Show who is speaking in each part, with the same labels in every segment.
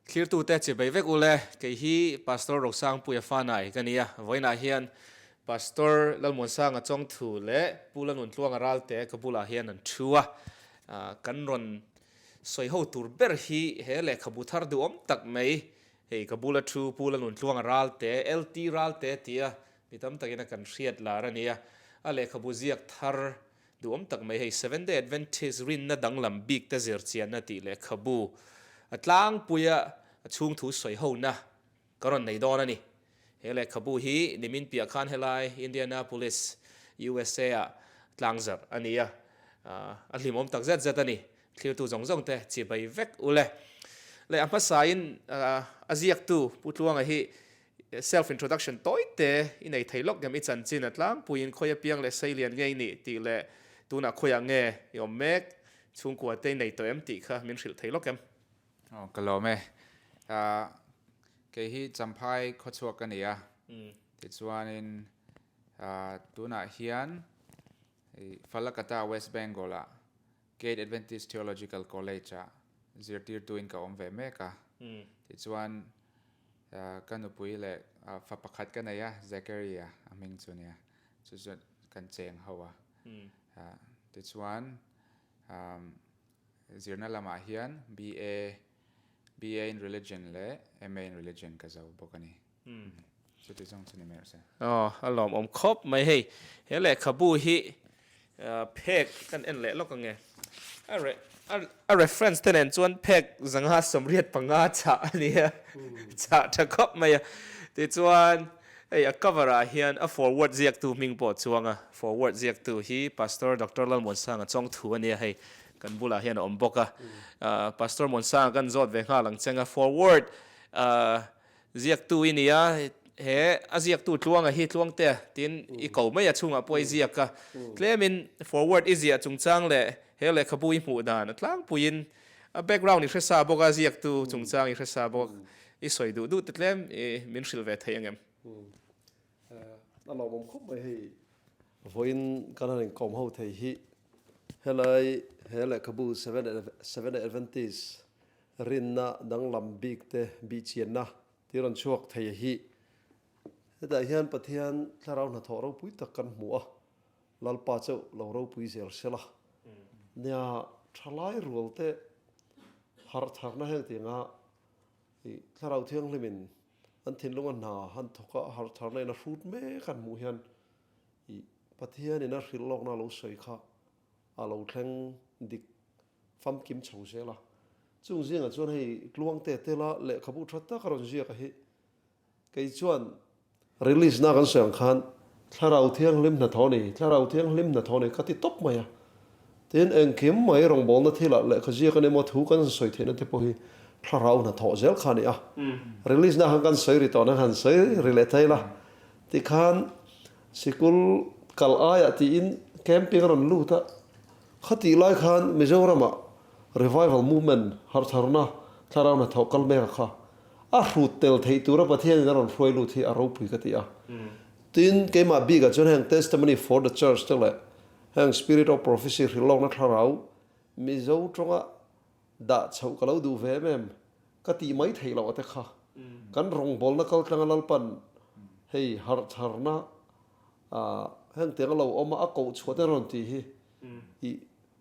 Speaker 1: Thlirtute chibai vek ule, kei hi Pastor Rosangpuia Fanai ka ni a, vawiinah hian Pastor Lalmuansanga Chawngthu leh Pu Lanuntluanga Ralte ka bulah hian an thu a, kan rawn sawi ho tur ber hi he lehkhabu thar duhawm tak mai, hei ka bula thu Pu Lanuntluanga Ralte, LT Ralte tia mi tam takin a kan hriat lar a ni a, a lehkhabu ziak thar Duhawm tak mai hei Seventh Day Adventist rinna danglam bik te zirchianna tih lehkhabu a tlangpuia a chhungthu sawi hona ka rawn nei dawn a ni. He lehkhabu hi nimin piah khan helai Indianapolis, USA ah tlangzarh a ni a, a hlimawm tak zet zet a ni. Thlirtu zawng zawng te chibai vek ule. Leh a hmasain a ziaktu Pu Tluanga hi Self introduction tawi te i nei thei lawk ngem i chanchin a tlangpuiin khawi apiang leh sei lian nge i nih tih leh tunah khawiah nge i awm mek chhungkua te i nei tawh em tih kha min hrilh thei lawk em?
Speaker 2: Aw ka lawm e. Kei hi Champhai khawchhuak ka ni a, tichuanin tunah hian Falakata West Bengal ah Gate Adventist Theological College ah zirtirtuin ka awm ve mek a, tichuan ka nupui leh fa pakhat ka nei a, Zachary-a a hming chu nia, chu chu kan cheng ho a. Tichuan zirna lamah hian BA, BA in Religion leh MA in Religion ka zo bawk a ni. Chuti zawng chu ni mai rawh se.
Speaker 1: Aw, a lawmawm khawp mai hei. He lehkhabu hi phek kan en leh lawk ange. A re a reference te nen chuan phek 585 chah a ni a, chah tha khawp mai a. Tichuan hei a cover ah hian a forward ziaktu hming pawh a chuang a, forward ziaktu hi Pastor Doctor Lalmuansanga Chawngthu a nia hei kan bulah hian a awm bawk a. Pastor Muansanga kan zawt ve nghal ang cheng a, forward Ziaktu i ni a, he a ziaktu Tluanga hi Tluangtea tiin i ko mai a, chhungah pawh i ziak a. Tlemin forward i ziah chungchang leh he lehkhabu i hmuh dan a tlangpuiin a background i hre sa bawk a, ziaktu chungchang i hre sa bawk, i sawi duh duh te tlem i min hrilh ve thei angem?
Speaker 3: A lawmawm khawp mai hei vawiin kan han inkawm ho thei hi helai he lehkhabu Seven Adventist Rinna danglam bik te bihchianna tih rawn chhuak thei hi. Hetah hian Pathian thlarau hnathawh ropui tak kan hmu a, Lalpa chauh lo ropui zel sela. Nia thalai rual te harh tharna heng tianga i thlarau thianghlimin an thinlunga hna han thawk a, harh tharna in a hrut mek an hmuh hian i Pathianin a hrilh lawkna a lo sawi kha a lo thleng dik famkim chho zel a. Chung zingah chuan hei Tluangte tela lehkhabu tha tak a rawn ziak a hi. Kei chuan release na kan sawi ang khan Thlarau Thianghlim hnathawh a ni, Thlarau Thianghlim hnathawh a ni ka ti tawp mai a. Tin, engkim mai rawngbawlna thilah lehkha ziak a ni emaw thu kan sawi theihna te pawh hi Thlarau hnathawh zel kha a ni a. Release na khan kan sawi ri tawh na han sawi ri leh thei la. Tikhan sikul kal aiah tiin camping a rawn lut a. Khatih lai khan Mizoramah Revival Movement harhtharna thlarau hnathawh kal mek a kha a hrut tel theih tura Pathianin a rawn hruai lut hi a ropui ka ti a. Tin, keimah bikah chuan heng Testimony for the Church te leh heng Spirit of Prophecy hrilhlawkna thlarau Mizo tawnga dah chhoh ka lo duh ve em em ka tih mai theih loh ate kha kan rawngbawlna kaltlanga Lalpan hei harhtharna Heng tiang a lo awm a, a koh chhuah te rawn tih hi i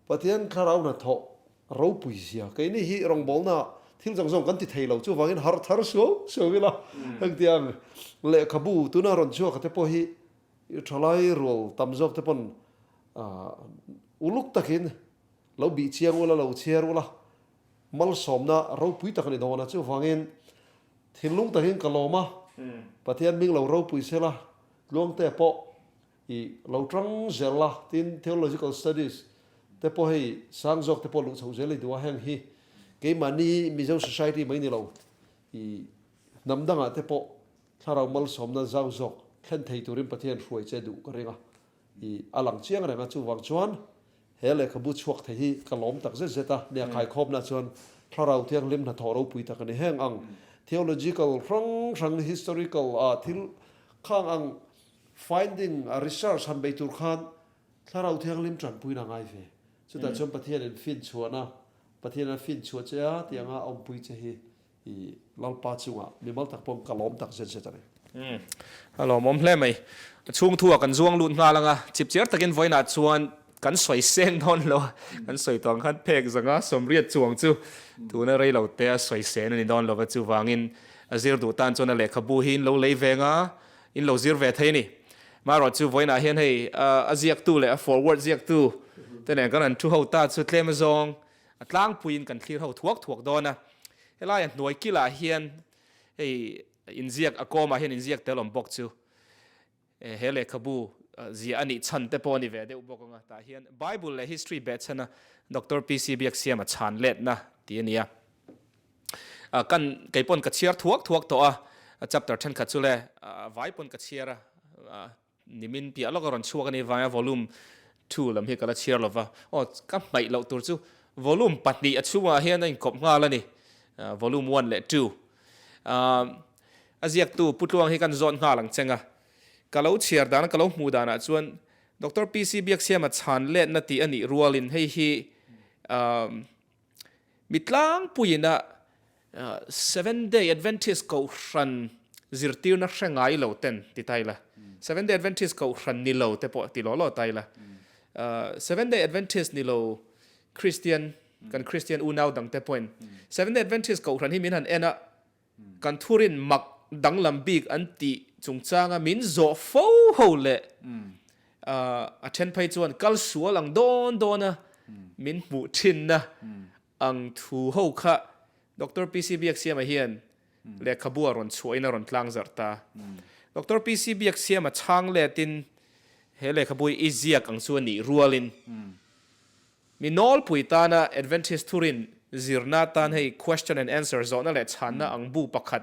Speaker 3: Pathian thlarau hnathawh ropui zia. Keini hi rawngbawlna thil zawng zawng kan ti thei lo, chuvangin harh thar suau suau ila heng tiang lehkhabu tuna rawn chhuak te pawh hi thalai rual tam zawk te pawn uluk takin lo bih chiang ula, lo chhiar ula, malsawmna ropui tak a ni dawn a, chuvangin thinlung takin ka lawm a, Pathian hming lo ropui sela Tluangte pawh i lo tang zel a, tin Theological Studies te pawh hei sang zawk te pawh luh chho zel i duh a, heng hi keimahni Mizo Society mai ni lo i hnam dangah te pawh thlarau malsawmna zau zawk thlen thei turin Pathian hruai che duh ka ring a, i a lang chiang reng a, chuvang chuan he lehkhabu chhuak thei hi ka lawm tak zet zet a, nia khaikhawmna chuan thlarau thianghlim hnathawh ropui tak a ni. Heng ang theological hrang hrang historical ah thil Khang ang finding a research han bei tur khan Thlarau Thianghlim tanpuina a ngai ve. Chutah chuan Pathianin fin chhuahna, Pathian a fin chhuah che a tih anga a awmpui che hi I Lalpa chungah mimal tak pawh ka lawm tak zet zet a ni.
Speaker 1: Umm a lawmawm hle mai. A chhung thu ah kan zuang lut nghal anga chipchiar takin vawiinah chuan kan sawi seng dawn lo a, kan sawi tawh ang khan phek zanga sawmriat chuang chu tuna rei lo te a sawi sen a ni dawn lova chuvangin a zir duh tan chuan a lehkhabu hi in lo lei ve anga in lo zir ve thei a ni. Marawh chu vawiinah hian hei a ziaktu leh a forward ziaktu te nen kan han thu ho ta chu tlem azawng A tlangpuiin kan thlir ho thuak thuak dawn a, helaia hnuai kilah hian hei inziak a kawmah hian inziak tel awm bawk chu he lehkhabu ziah a nih chhan te pawh a ni ve deuh bawk ang a, tah hian Bible leh History behchhana Doctor PC Biaksiama chhan letna tih a ni a. Kan kei pawn ka chhiar thuak thuak tawh a, chapter thenkhat chu le vai pawn ka chhiar a, Nimin piah lawk a rawn chhuak a ni vanga volume 2 lam hi ka la chhiar lova. Aw, ka hmaih loh tur chu volume 2 a chhungah hian a inkawp nghal a ni, volume 1 leh 2. A ziaktu Pu Tluang hi kan zawt nghal ang cheng a. Ka lo chhiar dan a, ka lo hmuh danah chuan Doctor PC Biaksiama chhan letna tih a nih rualin hei hi Mi tlangpuiin a Seventh Day Adventist Kohhran zirtirna hre ngai lo ten ti ta ila, Seventh Day Adventist Kohhran ni lo te pawh ti law law ta ila, Seventh Day Adventist ni lo Kristian, kan Kristian unau dang te pawhin Seventh Day Adventist Kohhran hi min han en a, Kan thurin mak danglam bik an tih chungchanga min zawh fo ho leh a then phei chuan kal sual ang dawn dawn a min hmuh thinna ang thu ho kha Doctor PC Biaksiama hian lehkhabu a rawn chhuahin a rawn tlang zarh ta. Doctor PC Biaksiama chhang letin he lehkhabu hi i ziak ang chu a nih rualin Mi nawlpui tana Adventist thurin zirna tan hei question and answer zawhna leh chhanna ang bu pakhat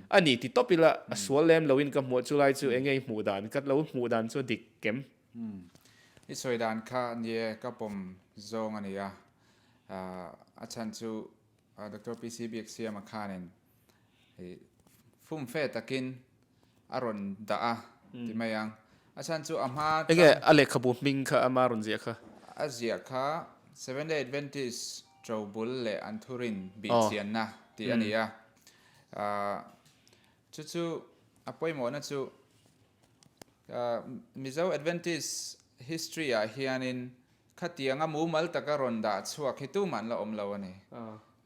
Speaker 1: a ni ti tawp ila a sual lem loin ka hmuh chu lai chu enge i hmuh dan ka lo hmuh dan chu a dik kem.
Speaker 2: I sawi dan kha ni e ka pawm zawng a ni a, a chhan chu Doctor PC Biaksiama khanin fumfe takin a rawn dah a ti mai ang. A chhan chu a hma
Speaker 1: Enge a lehkhabu hming kha ama rawn ziah kha?
Speaker 2: A ziah kha Seventh Day Adventist ṭobul leh an thurin bihchianna tih a ni a. Chu chu a pawimawhna chu Mizo Adventist history ah hianin khatianga mumal taka rawn dah chhuak hi tumah an la awm lo a ni.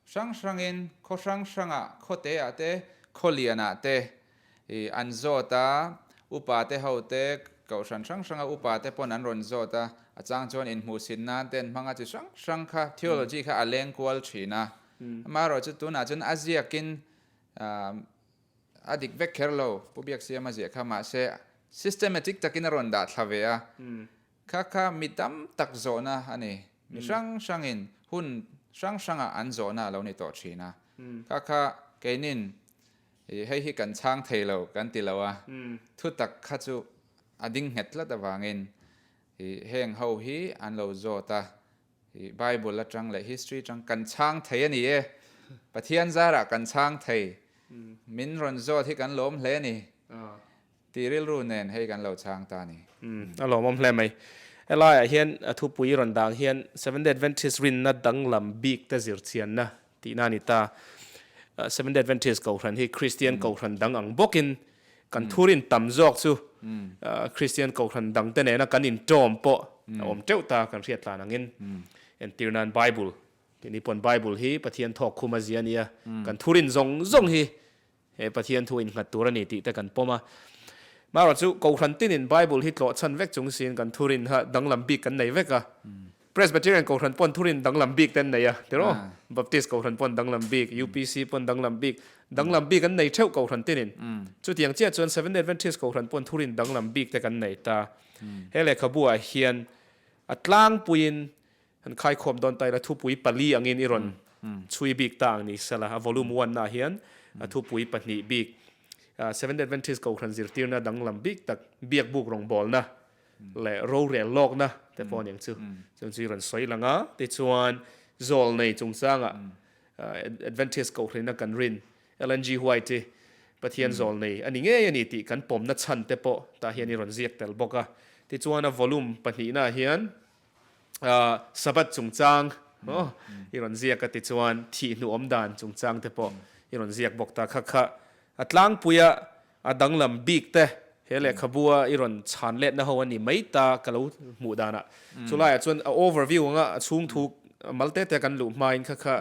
Speaker 2: Hrang hrangin khaw hrang hrangah khawteah te, khaw lianah te i an zawt a, upa te ho te, kohhran hrang hranga upa te pawn an rawn zawt a, a chang chuan inhmuhsit nan te an hmang a, chi hrang hrang kha theology kha a leng kual thin a. Amaherawhchu tunah chuan a ziakin a dik vek kher lo, Pu Biaksiama ziah kha, mahse systematic takin a rawn dah thla ve a, Kha kha mi tam tak zawhna a ni. Mi hrang hrangin hun hrang hrangah an zawhna a lo ni tawh thin a. Kha kha keinin hei hi kan chhang thei lo kan ti lo a, thutak kha chu a ding nghet tlat avangin heng ho hi an lo zawt a, Bible atang leh history atang kan chhang thei a ni e. Pathian zarah kan chhang thei. Min rawn zawt hi kan lawm hle a ni. Tih rilru nen hei kan lo chhang ta a ni.
Speaker 1: Umm, a lawmawm hle mai. Helaiah hian a thupui rawn dang hian Seventh Day Adventist rinna danglam bik te zirchianna tihna a ni ta. Seventh Day Adventist Kohhran hi Kristian Kohhran dang ang bawkin kan thurin tam zawk chu Kristian Kohhran dang te nena kan intawm pawh a awm teuh ta kan hriat tlan angin entir nan Bible tih ni pawn Bible hi Pathian thawk khum a zia a nia kan thurin zawng zawng hi He Pathian thu innghat tur a ni tih te kan pawm a. Marawh chu Kohhran tinin Bible hi tlawh chhan vek chung siin kan thurin kha danglam bik kan nei vek a. Presbyterian Kohhran pawn thurin danglam bik te an nei a, tiraw? Baptist Kohhran pawn danglam bik, UPC pawn danglam bik, danglam bik an nei theuh Kohhran tinin. Chutiang chiah chuan Seventh-day Adventist Kohhran pawn thurin danglam bik te kan nei ta. He lehkhabu ah hian a tlangpuiin Han khaikhawm dawn ta ila thupui pali angin i rawn chhui bik ta ang ni sela, a volume one ah hian a thupui pahnih bik Seventh Adventist Kohhran zirtirna danglam bik tak biakbuk rawngbawlna leh rorel lawkna te pawh aniang chu chung chu i rawn sawi lang a, tichuan zawlnei chungchangah Adventist Kohhrina kan rin Ellen G. White hi Pathian zawlnei a ni ngei a ni tih kan pawmna chhan te pawh tah hian i rawn ziak tel bawk a, tichuan a volume pahnihna ah hian Sabbath chungchang i rawn ziak a tichuan thih hnu awm dan chungchang te pawh i rawn ziak bawk ta. Kha kha a tlangpuia a danglam bik te he lehkhabua i rawn chhan letna ho a ni mai ta ka lo hmuh danah. Chulaiah chuan a overview anga a chhung thu mal te te kan luh hmain kha kha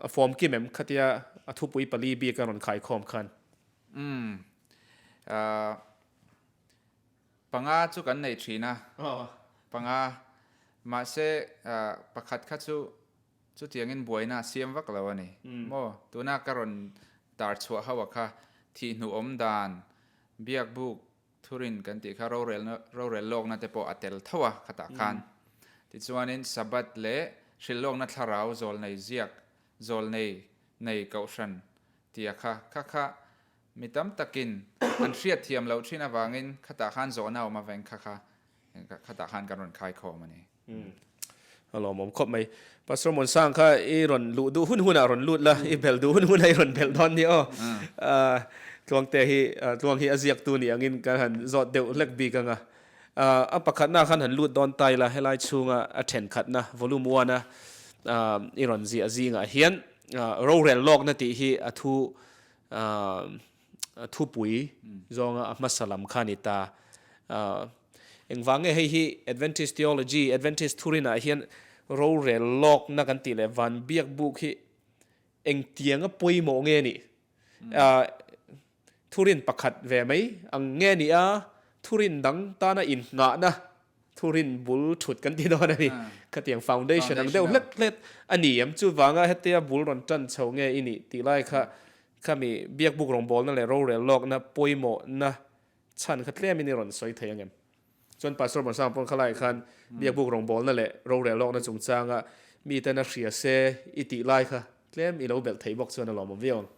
Speaker 1: a form kim em khatia a thupui pali bik a rawn khaikhawm khan.
Speaker 2: Umm. Panga chu kan nei thin a. Panga. Mahse pakhat kha chu Chutiangin buaina a siam vak lo a ni maw? Tuna ka rawn tar chhuah ho a kha thih hnu awm dan, biak buk thurin kan tih kha rorelna rorel lawkna te pawh a tel tho a khatah khan. Tichuanin Sabbath leh hrilh lawkna thlarau zawlnei ziak zawlnei nei kohhran tia kha kha kha mi tam takin an hriat thiam loh thin avangin khatah khan zawhna awm aveng kha kha khatah khan kan rawn khaikhawm a ni.
Speaker 1: A lawmawm khawp mai. Pastor Muansang kha i rawn luh duh hun hunah rawn lut la, i belh duh hun hunah i rawn belh dawn ni aw. Tluangte hi Tluang hi a ziaktu ni angin kan han zawt deuh hlek bik ang a. A pakhatna khan han lut dawn ta ila, helai chhunga a thenkhatna volume one a i rawn ziah zingah hian rorel lawkna tih hi a thu thupui zawnga a hmasa lam kha a ni ta. Engvang nge hei hi Adventist theology, Adventist thurinah hian rorel lawkna kan tih leh van biak buk hi engtianga pawimawh nge nih? Thurin pakhat ve mai ang nge nih a, thurin dang tana inngahna thurin bul thut kan ti dawn a ni. Khatiang foundation ang deuh hlek hlek a ni em? Chuvanga hetia bul rawn tan chho nge i nih tih lai kha Khami biakbuk rawngbawlna leh rorel lawkna pawimawhna chhan kha tlemin i rawn sawi thei ang em? Chuan Pastor Muansanga pawn khalaiah khan biakbuk rawngbawlna leh rorel lawkna chungchanga miten a hria se i tih lai kha tlem i lo belh thei bawk chuan a lawmawm viau ang.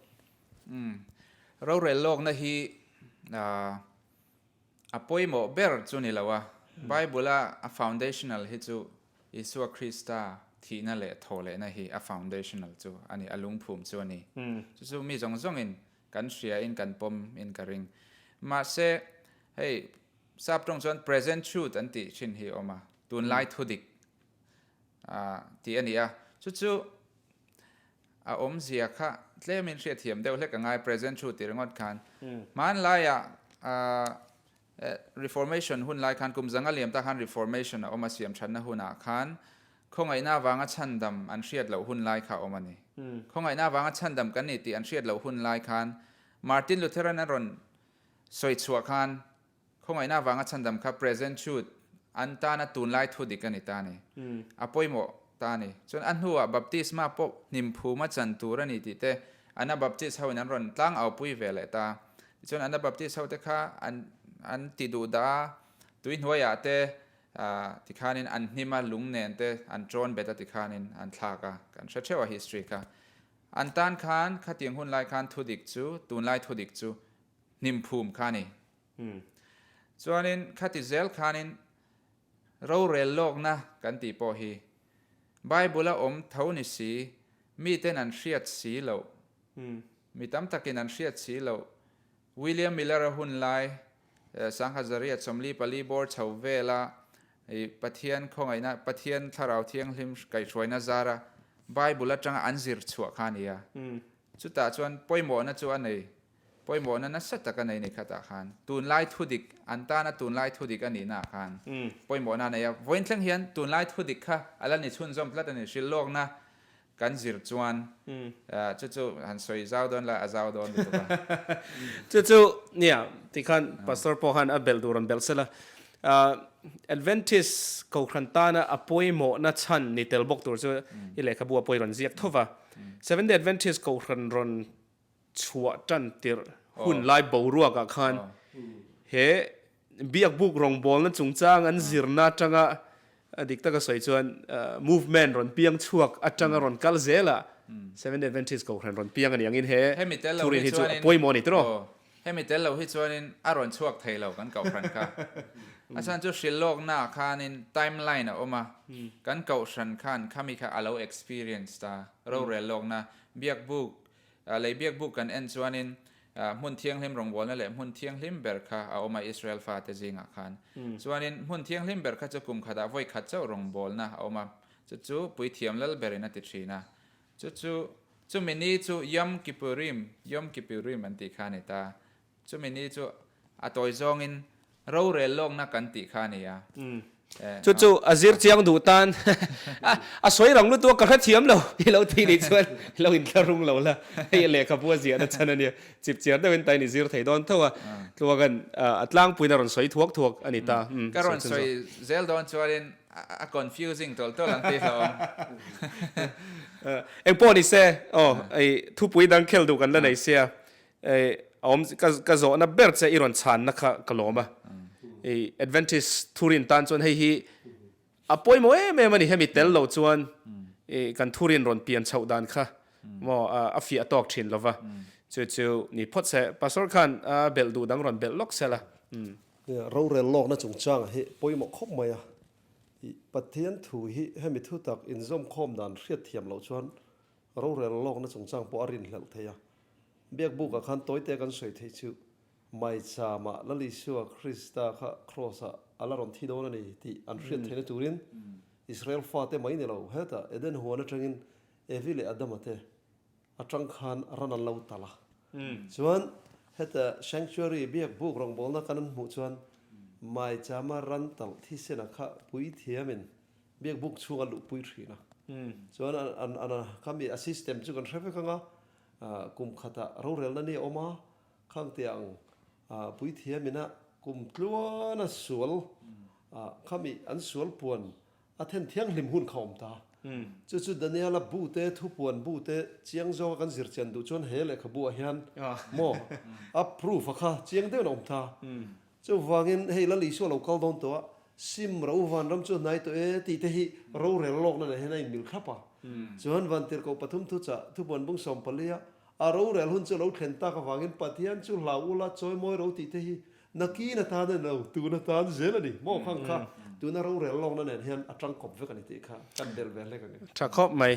Speaker 2: Umm. Rorel lawkna hi a pawimawh ber chu ni lo a, Bible-a a foundational hi chu Isua Krista thihna leh thawhlehna hi a foundational chu a ni, a lungphum chu a ni. Chu chu mi zawng zawngin kan hriain kan pawm in ka ring. Mahse, hei sap tawng chuan present truth an tih thin hi a awm a, tunlai thudik tih a ni a. Chu chu a awmzia kha tlemin hriatthiam deuh hlek a ngai, present truth tih ringawt khan. Hmanlaiah Reformation hun lai khan kum zanga liam ta khan Reformation a awm a, siam thatna hunah khan khawngaihna avanga chhandam an hriat loh hun lai kha a awm a ni. Khawngaihna avanga chhandam kan ni tih an hriat loh hun lai khan Martin Lutheran a rawn sawi chhuah khan khawngaihna avanga chhandam kha present truth an tana tunlai thu dik a ni ta a ni. A pawimawh ta a ni. Chuan a hnuah baptisma pawh hnimphuma chan tur a ni tih te Anabaptist hoin an rawn tlang aupui ve leh ta. Tichuan Anabaptist hote kha an an ti duh dah a, tui hnuaiah te tikhanin an hnim a, lung nen te an ṭawn bet a tikhanin an thlak a, kan hre ṭheuh a history kha. An tan khan khatiang hun lai khan thudik chu, tunlai thudik chu hnimphum kha a ni. Chuanin khati zel khanin rorel lawkna kan tih pawh hi Bible a awm tho ni si, miten an hriat si loh. Mi tam takin an hriat si loh. William Miller-a hun lai, Sangha Zariat 44 bawr chho vela Pathian khawngaihna, Pathian Thlarau Thianghlim kaihhruaina zara Bible atanga an zir chhuah kha a ni a. Chutah chuan pawimawhna chu a nei, pawimawhna nasa tak a nei ni khatah khan. Tunlai thudik, an tana tunlai thudik a nihnaah khan pawimawhna a nei a. Vawiin thleng hian tunlai thudik kha a la ni chhunzawm tlat a ni. Hrilhlawkna Kan zir chuan chu chu han sawi zau dawn la a zau dawn lutuk a.
Speaker 1: Chu chu nia tikhan Pastor pawh khan a belh tur an belh sela. Adventist Kohhran tana a pawimawhna chhan ni tel bawk tur chu i lehkhabu a pawi rawn ziak tho va. Seventh Day Adventist Kohhran rawn chhuah tan tirh hun lai boruakah khan he biakbuk rawngbawlna chungchang an zirna atanga dik taka sawi chuan movement rawn piang chhuak atanga rawn kal zela Seventh Adventist Kohhran rawn piang a ni angin he thurin hi chu a pawimawh a ni tiraw?
Speaker 2: Hemi tel lo hi chuanin a rawn chhuak thei lo kan Kohhran kha. A chhan chu hrilhlawknaah khanin timeline a awm a, kan Kohhran khan khami kha a lo experience ta, rorel lawkna biakbuk Lei biak buk kan en chuanin hmun thianghlim rawngbawlna leh hmun thianghlim ber kha a awm a Israel fate zingah khan. Chuanin hmun thianghlim ber kha chu kum khatah vawi khat chauh rawngbawlna a awm a, chu chu puithiam lal berin a ti thin a. Chu chu Chumi ni chu Yom Kippurim, Yom Kippurim an tih kha a ni ta. Chumi ni chu a tawi zawngin rorel lawkna kan tih kha a ni a.
Speaker 1: Chu chu a zir chiang duh tan a sawi rang lutuk a ka hrethiam lo i lo tih nih chuan i lo intlarung lo la, hei lehkhabu a ziahna chhan a nia, chip chiar deuhin tain i zir thei dawn tho a, tluangan a tlangpuiin a rawn sawi thuak thuak a ni ta.
Speaker 2: Ka rawn sawi zel dawn chuanin a confusing tawlh tawlh ang tih hlauhawm.
Speaker 1: Eng pawh ni se, aw ei thupui dang khel duh kan la nei sia, ei a awm ka ka zawhna ber che i rawn chhanna kha ka lawm a. Ei Adventist thurin tan chuan hei hi a pawimawh em em a ni, hemi tel lo chuan ei kan thurin rawn pian chhoh dan kha maw a fiah tawk thin lo va, chu chu ni phawt se Pastor khan a belh duh dang rawn belh lawk sela.
Speaker 3: Rorel lawkna chungchangah hi pawimawh khawp mai a, i Pathian thu hi hemi thu tak inzawmkhawm dan hriatthiam loh chuan rorel lawkna chungchang pawh a rinhlelh thei a. Biakbukah khan tawite kan sawi theih chu Maichama Lal Isua Krista kha Kraws-ah a la rawn thi dawn a ni tih an hriat theihna turin Israel fate mai ni lo hetah Eden huan atangin Evi leh Adama te atang khan ran an lo tal a. Chuan heta sanctuary biak buk rawngbawlna kan an hmuh chuan Maichama ran talh thisena kha puithiamin biak buk chhung a luhpui thin a. Chuan an an khami a system chu kan hre vek ang a, kum khatah rorelna ni a awm a, khangte ang puithiamina kum tluana sual khami an sual puan A then thianghlim hun kha awm ta. Chu chu Daniela bu te, thupuan bu te chiang zawnga kan zir chian duh chuan he lehkhabu ah hian maw a proof a kha chiang deuhin a awm ta. Chuvangin hei Lal Isua lo kal dawn tawh a, sim ro vanram chu a hnai tawh e tih te hi rorel lawkna nen hian a inmil thlap a. Chuan Vantirhkoh pathum thuchah thupuan bung 14 a a rorel hun chu a lo thlen tak avangin Pathian chu hlau ula chawimawi ro tih te hi Nakin atan a ni lo, tun atan zel a ni. Maw khang kha tuna rorel lawkna nen hian a tangkawp vek a ni tih kha kan bel ve hlek ang e.
Speaker 1: Tha khawp mai.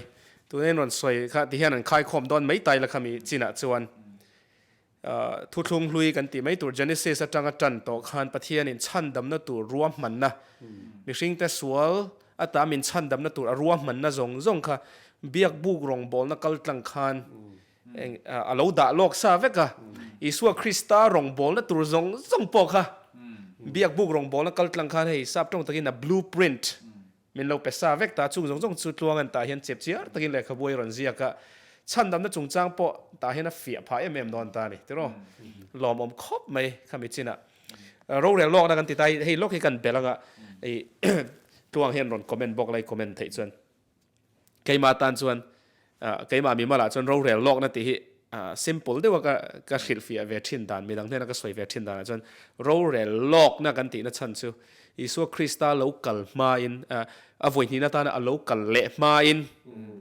Speaker 1: Tuna in rawn sawi kha ti hian an khaikhawm dawn mai tai la khami chinah chuan thuthlung hlui kan tih mai tur Genesis atanga tan tawh khan Pathianin chhandamna tur ruahmanna mihringte sual ata min chhandamna tur a ruahmanna zawng zawng kha biakbuk rawngbawlna kaltlang khan A lo dah lawk sa vek a, Isua Krista rawngbawlna tur zawng zawng pawh kha biakbuk rawngbawlna kal tlang khan hei sap tawng takin a blue print min lo pe sa vek ta, chung zawng zawng chu tluang an tah hian chep chiar takin lehkhabu a rawn ziak a, chhandamna chungchang pawh tah hian a fiah phah em em dawn ta a ni tiraw? Lawmawm khawp mai khami chinah. Rorel lawkna kan ti ta hi hei lawk hi kan belh anga i tluang hian rawn comment bawk la i comment theih chuan. Keimah tan chuan keimah mimalah chuan rorel lawkna tih hi simple deuha ka ka hrilhfiah ve thin dan midang hnena ka sawi ve thin danah chuan rorel lawkna kan tihna chhan chu Isua Krista lo kal hmain a vawihnihna atana a lo kal leh hmain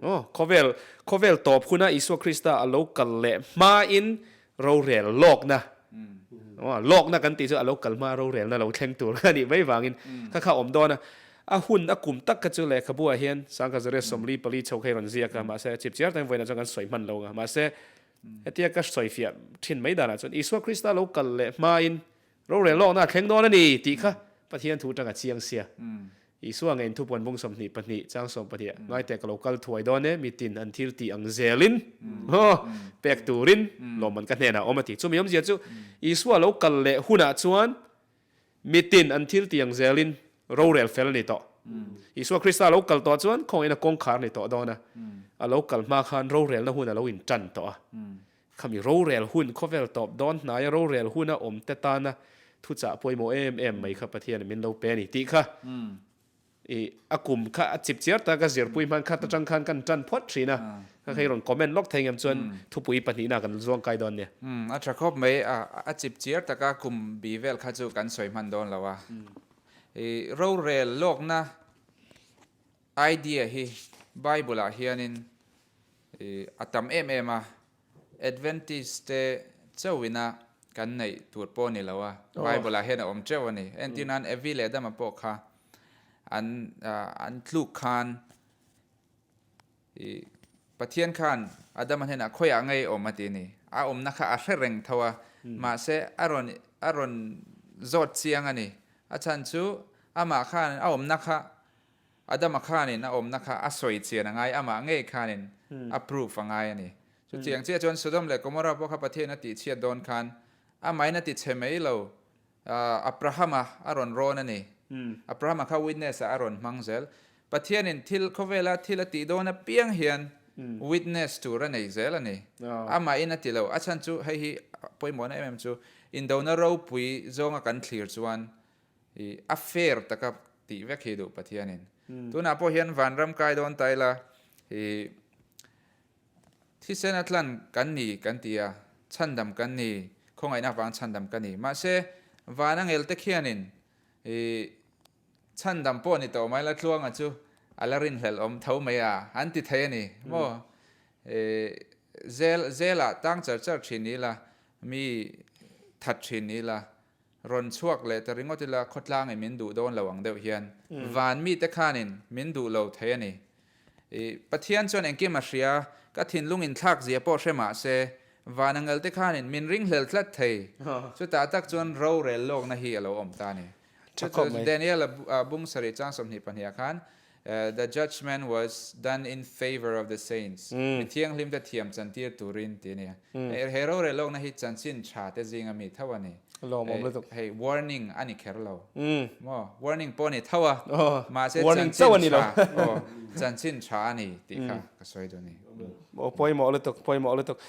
Speaker 1: aw khawvel khawvel tawp huna Isua Krista a lo kal leh hmain rorel lawkna aw lawkna kan tih chu a lo kal hma rorelna lo thleng tur a nih mai vangin kha kha awm dawn a a hun a kum tak kha chu lehkhabu ah hian sangkhat zariat 44 chho kha i rawn ziak a mahse chip chiar takin vawiinah chuan kan sawi hman lo ang a mahse hetia ka sawi fiah thin mai danah chuan Isua Krista lo kal leh hmain Rorel lawkna a thleng dawn a ni tih kha Pathian thu tanga chiang sia. Isua ngeiin thupuan bung 22 chang 12 ah ngaite ka lo kal thuai dawn e, mitin an thil tih ang zelin haw pek turin lawmman ka hnenah a awm a ti. Chumi awmzia chu Isua lo kal leh hunah chuan mitin an thil tih ang zelin rorel fel a ni tawh. Isua Krista lo kal tawh chuan khawngaihin a kawngkhar a ni tawh dawn a, a lo kal hma khan rorelna hun a lo intan tawh a. Khami rorel hun khawvel tawp dawn hnaia rorel huna awm te tana thuchah pawimawh em em mai kha Pathianin min lo pe a ni tih kha i a kum kha a chip chiar ta ka zirpui hman khat atang khan kan tan phawt thin a, ka hei rawn comment lawk thei ngem chuan thupui pahnihna kan zuang kai dawn nia.
Speaker 2: A tha khawp mai, a chip chiar taka kum bi vel kha chu kan sawi hman dawn lo a. I rorel lawkna idea hi Bible ah hianin I a tam em em a, Adventist te chauhina kan neih tur pawh a ni lo a, Bible ah hian a awm teuh a ni. Entir nan Evi leh Adama pawh kha an an tluk khan i Pathian khan Adama hnenah khawiah ngei awm a ti a ni. A awmna kha a hre reng tho a, mahse a rawn a rawn zawt chiang a ni. A chhan chu amah khan a awmna kha. Adama khanin a awmna kha a sawi chian a ngai, amah ngei khanin a proof a ngai a ni. Chutiang chiah chuan Sodom leh Gomorrah pawh kha Pathian a tihchhiat dawn khan amahin a tichhe mai lo, Abrahama a rawn rawn a ni. Abrahama kha witness ah a rawn hmang zel. Pathianin thil khawvela thil a tih dawn apiang hian witness tur a nei zel a ni. Amahin a ti lo. A chhan chu hei hi pawimawhna em em chu indona ropui zawnga kan thlir chuan i a fair taka tih vek hi duh Pathianin. Tunah pawh hian vanram kai dawn ta ila i Thisen a tlan kan ni kan ti a, chhandam kan ni, khawngaihna avang chhandam ka ni. Mahse, van a ngelte khianin i chhandam pawh ni tawh mai la tluanga chu a la rinhlelh awm tho mai a, an ti thei a ni maw? I zel zelah tang char char thin ni ila, mi that thin ni ila, rawn chhuak leh ta ringawt ila khawtlangin min duh dawn lo ang deuh hian van mite khanin min duh lo thei a ni. I Pathian chuan engkim a hria, ka thinlung inthlak zia pawh hre mah se, van angel te khanin min ringhlel tlat thei. Chutah tak chuan rorel lawkna hi a lo awm ta a ni. Chu chu Daniel a bung sarih chang 22 ah khan, The judgment was done in favour of the saints, mi thianghlim te thiam chantir turin tih a ni a. He rorel lawkna hi chanchin tha te zinga mi tho a ni.
Speaker 1: Lawmawm lutuk.
Speaker 2: Hei warning a ni kher lo. Maw? Warning pawh a ni tho a. Mahse chanchin tha, aw, chanchin tha a ni tih kha ka sawi duh a ni.
Speaker 1: Aw pawimawh lutuk, pawimawh lutuk.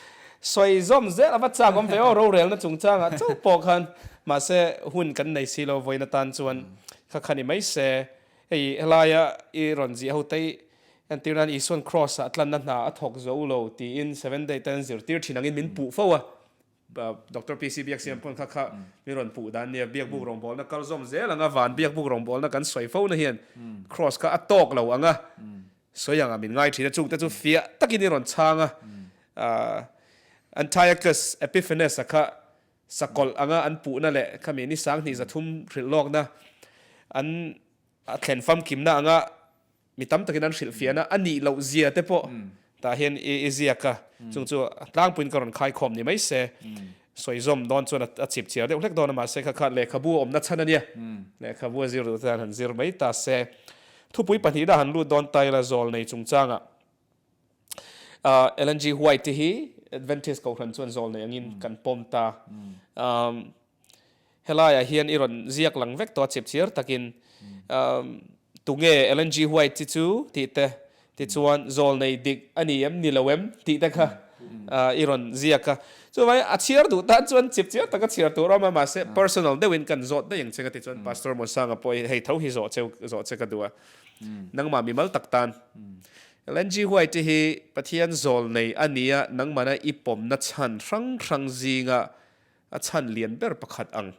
Speaker 1: Sawi zawm zel a va chak awm ve aw rorelna chungchangah chauh pawh khan. Mahse hun kan nei si lo vawiin atan chuan kha kha ni mai se. Hei helaia i rawn ziah ho te i entir nan Isuan Kraws ah tlanna hna a thawk zo lo tiin Seventh Day ten zirtir thin angin min puh fo a. Doctor PC Biaksiam pawn kha kha min rawn puh dan nia, biakbuk rawngbawlna kal zawm zel anga van biakbuk rawngbawlna kan sawi fo na hian cross kha a tawk lo anga sawi anga min ngai thin a, chungte chu fiah takin i rawn chhang a, Antiochus Epiphanes a kha sakawlh anga an puhna leh khami ni 2300 hrilh lawkna an a thlen famkimna anga mi tam takin an hrilhfiahna a nih loh zia te pawh tah hian i ziak a, chung chu tlangpuiin ka rawn khaikhawm ni mai se, sawi zawm dawn chuan a chip chiar deuh hlek dawn a, mahse kha kha lehkhabu a awmna chhan a nia, lehkhabu a zir duh te han zir mai ta se. Thupui pahnihna han lut dawn ta ila zawlnei chungchangah Ellen G. White te hi Adventist Kohhran chuan zawlnei angin kan pawm ta. Helaiah hian i rawn ziak lang vek tawh a chipchiar takin tunge Ellen G. White chi chu tih te, tichuan zawlnei dik a ni em ni lo em tih te kha i rawn ziak a. Chuvangin a chhiar duh tan chuan chipchiar taka chhiar tur a awm a, mahse personal deuhin kan zawt daih ang che ka ti chuan Pastor Muansanga pawh hi hei tho hi zawh cheu zawh che ka duh a, nangmah mimal tak tan Ellen G. White hi Pathian zawlnei a nia nangmahna i pawmna chhan hrang hrang zinga A chhan lian ber pakhat ang,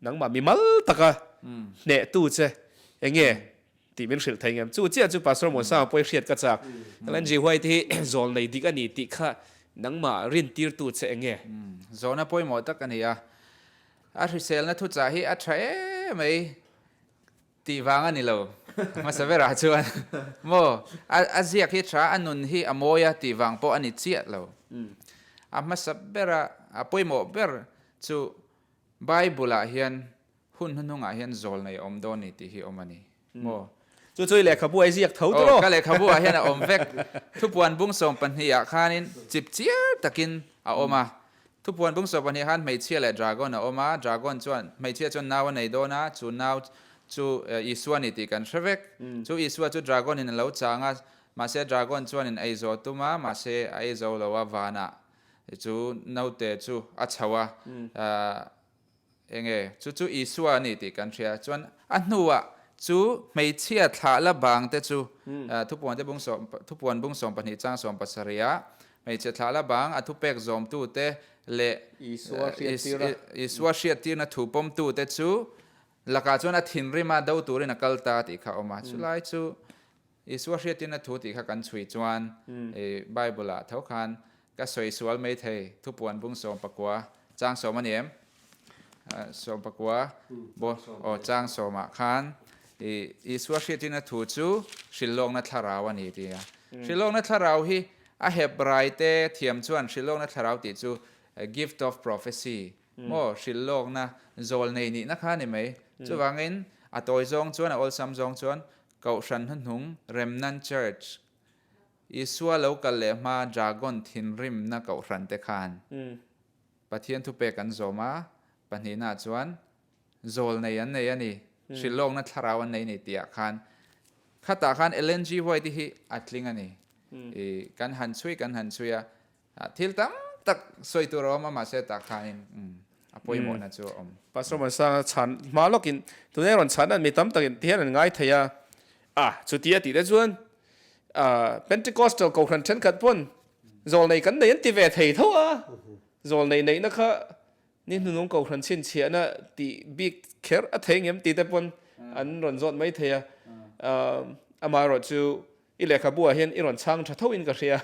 Speaker 1: nangmah mi mal taka hnehtu che enge tih min hrilh thei ngem? Chu chiah chu Pastor Muansanga pawh i hriat ka chak. Ellen G. White hi zawl nei dik a ni tih kha nangmah rintirtu che enge?
Speaker 2: Zawhna pawimawh tak a ni a, a hriselna thuchah hi a tha emai. Tih vang a ni lo. Hmasa berah chuan maw a ziak hi tha, a nun hi a mawi a tih vang pawh a ni chiah lo. A hmasa bera a pawimawh ber chu Bible ah hian hun hnuhnungah hian zawl nei a awm dawn ni tih hi awm a ni maw.
Speaker 1: Chu chu i lehkhabu ah i ziak tho tawh.
Speaker 2: Aw, ka lehkhabu ah hian a awm vek. Thupuan bung 12 ah khanin chip chiar takin a awm a. Thupuan bung 12 khan hmeichhia leh dragon a awm a, dragon chuan hmeichhia chuan nau a nei dawn a, chu nau chu Isua a ni tih kan hre vek. Chu Isua chu dragon in a lo chang a, mahse dragon chuan in ei zawh tum a, mahse a ei zo lo a, vanah chu naute chu a chho a, Enge chu chu Isua a ni tih kan hria. Chuan a hnuah chu hmeichhia thlah la bang te chu thupuan te bung sawm thupuan bung 12 chang 17 ah hmeichhe thlah la bang a thupek zawmtu te leh
Speaker 1: Isua hriattir a.
Speaker 2: Isua hriattirna thu pawmtu te chu lakah chuan a thinrim a do turin a kal ta tih kha a awm a. Chulai chu Isua hriattirna thu tih kha kan chhui chuan i Bible ah tho khan ka sawi sual mai thei, thupuan bung 19 chang 10 a ni em? 19 bo aw chang 10 ah khan i Isua hriattirna thu chu hrilhlawkna thlarau a ni ti a. Hrilhlawkna thlarau hi a Hebrai te thiam chuan hrilhlawkna thlarau tih chu gift of prophecy maw hrilhlawkna zawl nei nihna kha a ni mai. Chuvangin a tawi zawng chuan a awlsam zawng chuan. Kohhran hnuhnung Remnant Church, Isua lo kal leh hma Dragon thinrimna kohhran te khan Pathian thupek an zawm a, pahnihna chuan zawl nei an nei a ni, hrilhlawkna thlarau an nei ni tihah khan khatah khan Ellen G. White hi a tling a ni. I kan han chhui kan han chhui a, thil tam tak sawi tur a awm a mahse tah khanin a pawimawhna chu a awm.
Speaker 1: Pastor Muansanga chhan hma lawkin tunah rawn chhan an mi tam takin tihian an ngai thei a, a chutia tih te chuan Pentecostal kohhran thenkhat pawn zawlnei kan nei an ti ve thei tho a, zawlnei neihna kha Ni hnunung kohhran chhinchhiahna tih bik kher a thei ngem tih te pawn an rawn zawt mai thei a. Amaherawh chu i lehkhabu ah hian i rawn chhang tha tho in ka hria.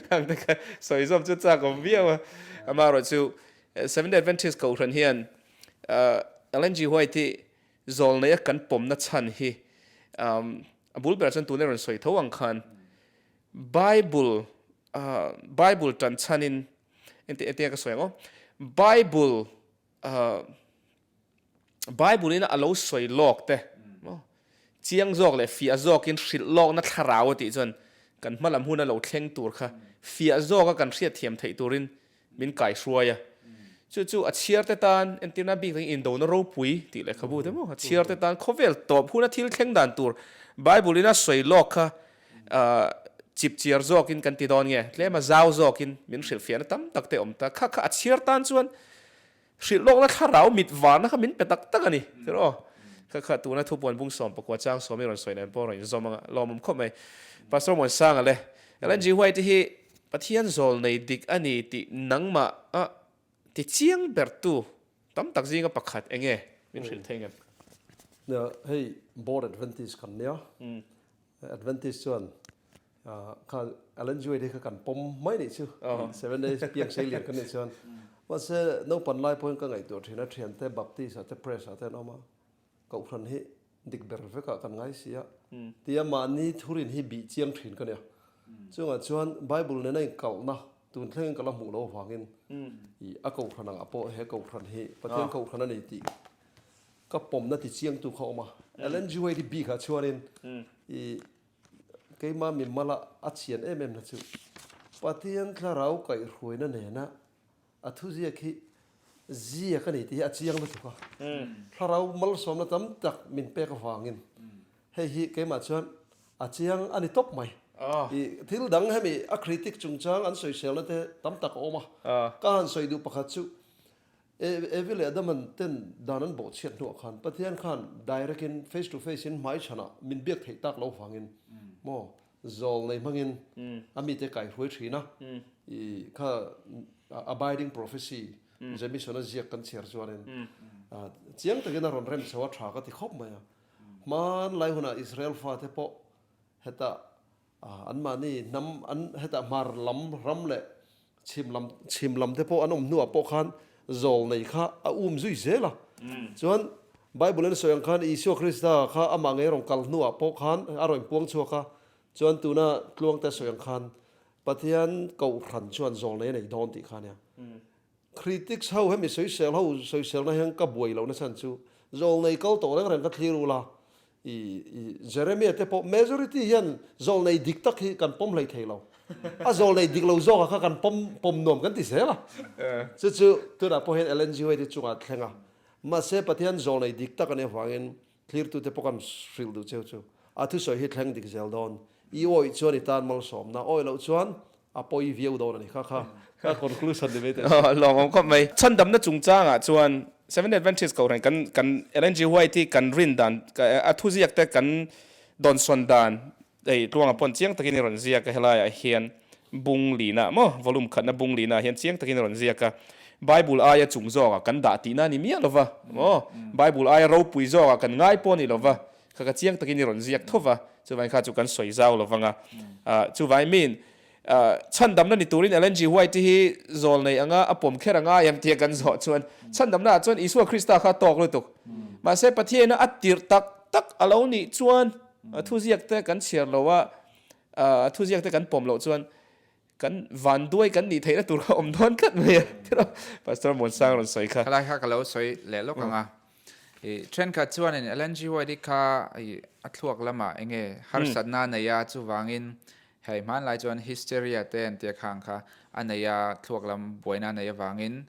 Speaker 1: Khang te kha sawi zawm chu chak awm viau a. Amaherawh chu Seventh Day Adventist kohhran hian Ellen G. White hi zawlneia kan pawmna chhan hi a bul berah chuan tuna i rawn sawi tho ang khan Bible Bible tan chhanin Engti engtinge ka sawi ang aw? Bible uh, Bible in a lo sawi lawk te maw? Chiang zawk leh fiah zawkin hrilh lawkna thlarau a tih chuan kan hma lam hun a lo thleng tur kha fiah zawka kan hriat thiam theih turin min kai hruai a. Chu chu a chhiar te tan entirna bik takin indona ropui tih lehkhabu te maw? A chhiar te tan khawvel tawp huna thil thleng dan tur Bible in a sawi lawk kha Chip chiar zawkin kan ti dawn nge? Tlema zau zawkin min hrilhfiahna tam tak te awm ta. Kha kha a chhiar tan chuan hrilh lawkna thlarau mit varna kha min pe tak tak a ni. Tir aw. Kha kha tuna thupuan bung 14 chang sawm i rawn sawi nen pawh rawn inzawm anga lawmawm khawp mai. Pastor Muansanga le Ellen G. White hi Pathian zawl nei dik a ni tih nangmah a ti chiang bertu tam tak zinga pakhat enge min hrilh thei ngem?
Speaker 3: Nia, hei Board Adventist kan nia. Adventist chuan kha Ellen G. White hi kha kan pawm mai nih chu. Seven Days piang sei lian kan nih chuan. Mahse naupan lai pawhin ka ngaihtuah thin a, thiante Baptist ah te Press ah te an awm a, Kohhran hi dik ber vekah kan ngai si a, tia mahni thurin hi bih chiang thin ka nia. Chungah chuan Bible nena inkalhna tun thlengin ka la hmuh loh avangin i a Kohhran angah pawh he Kohhran hi Pathian Kohhran a ni tih ka pawmna ti chiangtu kha a awm a. Ellen G. White hi bikah chuanin i keima mimala a chian em em na chu Pathian thlarau kaihhruaina nena A thuziak hi ziak a ni tih hi a chiang lutuk a, thlarau malsawmna tam tak min pek avangin hei hi keimah chuan a chiang a ni tawp mai. I thil dang hemi a critic chungchang an sawiselna te tam tak a awm a, ka han sawi duh pakhat chu Evi leh Adaman ten dan an bawhchhiat hnuah khan Pathian khan direct in face to face in hmaichhanah min biak theih tak lo vangin maw Zawl nei hmangin a mite kaihruai thin a, i kha abiding prophecy Jamison-a ziak kan chhiar chuanin chiang takin a rawn rem chho a, tha ka ti khawp mai a. Hmanlai hunah Israel fate pawh hetah anmahni hnam an hetah hmar lam ram leh chhim lam chhim lam te pawh an awm hnuah pawh khan zawl nei kha a um zui zel a. Chuan Bible in a sawi ang khan Isua Krista kha amah ngei rawn kal hnuah pawh khan a rawn puang chhuak a, chuan tuna tluangte a sawi ang khan Pathian kohhran chuan zawl nei a nei dawn tih kha a nia. Critics ho hemi sawisel ho sawiselna hian ka buai lohna chhan chu zawl nei kal tawh reng reng ka thlir ula I Jeremia te pawh majority hian zawlnei dik tak hi kan pawm hlei thei lo. A zawlnei dik lo zawkah kha kan pawm pawm nuam kan ti zel a. Chu chu tunah pawh hian Ellen G. White hi chungah a thleng a. Mahse Pathian zawlnei dik tak a nih avangin thlirtute pawh kan hrilh duh cheu chu a thusawi hi thleng dik zel dawn. I awih chuan i tan malsawmna, awih loh chuan a pawi viau dawn a ni kha kha ka conclusion ni mai teh
Speaker 1: se. Lawmawm khawp mai. Chhandamna chungchangah chuan Seventh Adventist Kohhran kan kan Ellen G. White hi kan rin dan a thuziak te kan dawnsawn dan hei tluanga pawn chiang takin i rawn ziak a helaiah hian bung lina maw volume khatna bung lina hian chiang takin i rawn ziak a Bible aia chung zawkah kan dah tihna a ni miah lova maw Bible aia ropui zawkah kan ngai pawh a ni lova Kha ka chiang takin i rawn ziak tho va, chuvain kha chu kan sawi zau lo vang a. Chuvai min, chhandamna ni turin Ellen G. White hi zawl nei anga a pawm kher anga em tia kan zawh chuan, chhandamna ah chuan Isua Krista kha a tawk lutuk. Mahse Pathiaina a tirh tak tak a lo nih chuan, a thuziak te kan chhiar lo a, a thuziak te kan pawm loh chuan kan vanduai kan nih theihna tur kha awm dawn tlat mai a, tiraw Pastor Muansang rawn sawi kha.
Speaker 2: Khalai kha ka lo sawi leh lawk ang a. I thenkhat chuanin Ellen G. White-i kha i a thluak lamah eng nge harsatna a nei a, chuvangin hei hmanlai chuan hysteria te an tia khang kha a nei a, thluak lam buaina a neih avangin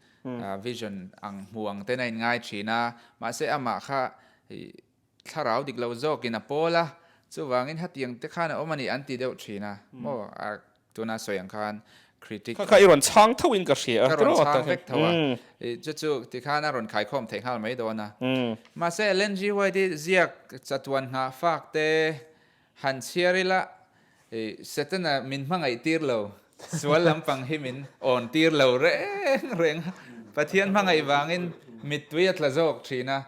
Speaker 2: vision ang hmu ang ten a inngai thin a, mahse amah kha i thlarau dik lo zawkin a pawl a, chuvangin hetiang te khan a awm a ni an ti deuh thin a, maw a tuna sawi ang khan critic
Speaker 1: Kha kha i rawn chhang tho in ka hria a,
Speaker 2: ka rawn chhang vek tho a, i chu chu tikhan a rawn khaikhawm theih nghal mai dawn a. Mahse Ellen G. White i ziak chatuan nghah fak te han chhiar ila i Setana min hmangaih tir lo, sual lampang hi min awn tir lo reng reng a, Pathian hmangaih vangin mittui a tla zawk thin a,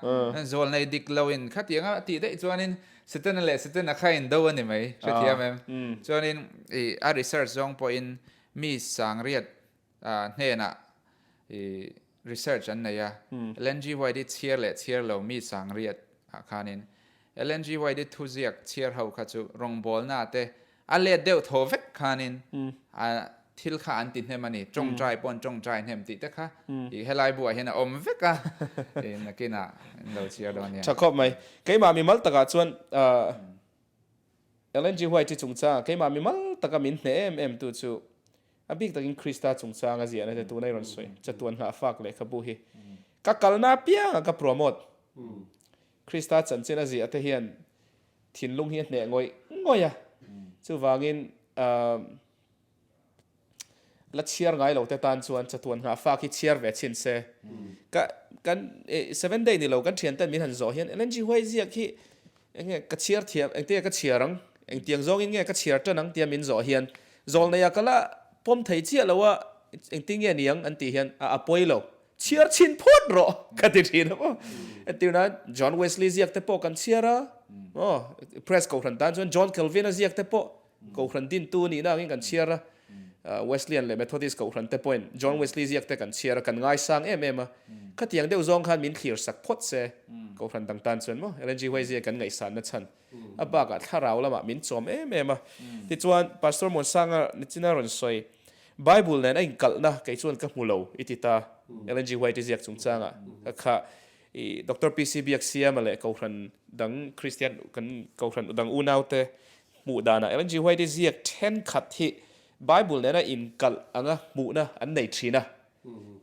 Speaker 2: zawlnei dik loin khatianga a tih daih chuanin Setana leh Setana kha in do a ni mai, hrethiam em? Chuanin i a research zawng pawhin mi sangriat hnenah i research an nei a, Ellen G. White i chhiar leh chhiar lo mi sangriat ah khanin Ellen G. White i thuziak chhiar ho kha chu rawngbawlna te A let deuh thaw vek khanin a thil kha an ti hnem a ni, tawngtai pawh an tawngtai hnem tih te kha i helai buah hian a awm vek a, i nakinah an lo chhiar dawn nia.
Speaker 1: Tha khawp mai. Keimah mimal takah chuan Ellen G. White-i chungchanga keimah mimal taka min hneh em em tu chu a bik takin Krista chungchanga ziahna te tuna i rawn sawi, chatuan nghahfak lehkhabu hi ka kalna apianga ka promote. Krista chanchin a ziah te hian thinlung hi a hneh ngawih ngawih a, chuvangin la chhiar ngai lo te tan chuan chatuan nghah fak hi chhiar ve chhin se. Ka kan seven day ni lo kan thian ten min han zawh hian LNG huai ziak hi enge ka chhiar thiam engtia ka chhiar ang engtiang zawngin nge ka chhiar tan ang tia min zawh hian zawl neia ka la pawm thei chiah lo a engtin nge niang an tih hian a pawi lo. Chhiar chhin phawt rawh ka ti thin a maw. Entir nan John Wesley ziak te pawh kan chhiar a, aw Press Kohhran tan chuan John Calvin a ziak te pawh Kohhran dintu nihna angin kan chhiar a, Wesleyan leh Methodist Kohhran te pawhin John Wesley ziak te kan chhiar a, kan ngaisang em em a. Khatiang deuh zawng khan min thlir sak phawt se Kohhran dang tan chuan maw Ellen G. White ziak kan ngaihsanna chhan a bakah thlarau lamah min chawm em em a. Tichuan Pastor Muansanga nichina rawn sawi Bible nen a inkalhna kei chuan ka hmu lo i ti ta. Ellen G. White i ziak chungchangah ka kha i Doctor PC Biaksiama leh Kohhran dang Kristian kan Kohhran dang unaute hmuh danah Ellen G. White i ziak thenkhat hi Bible nena inkalh anga hmuhna an nei thin a.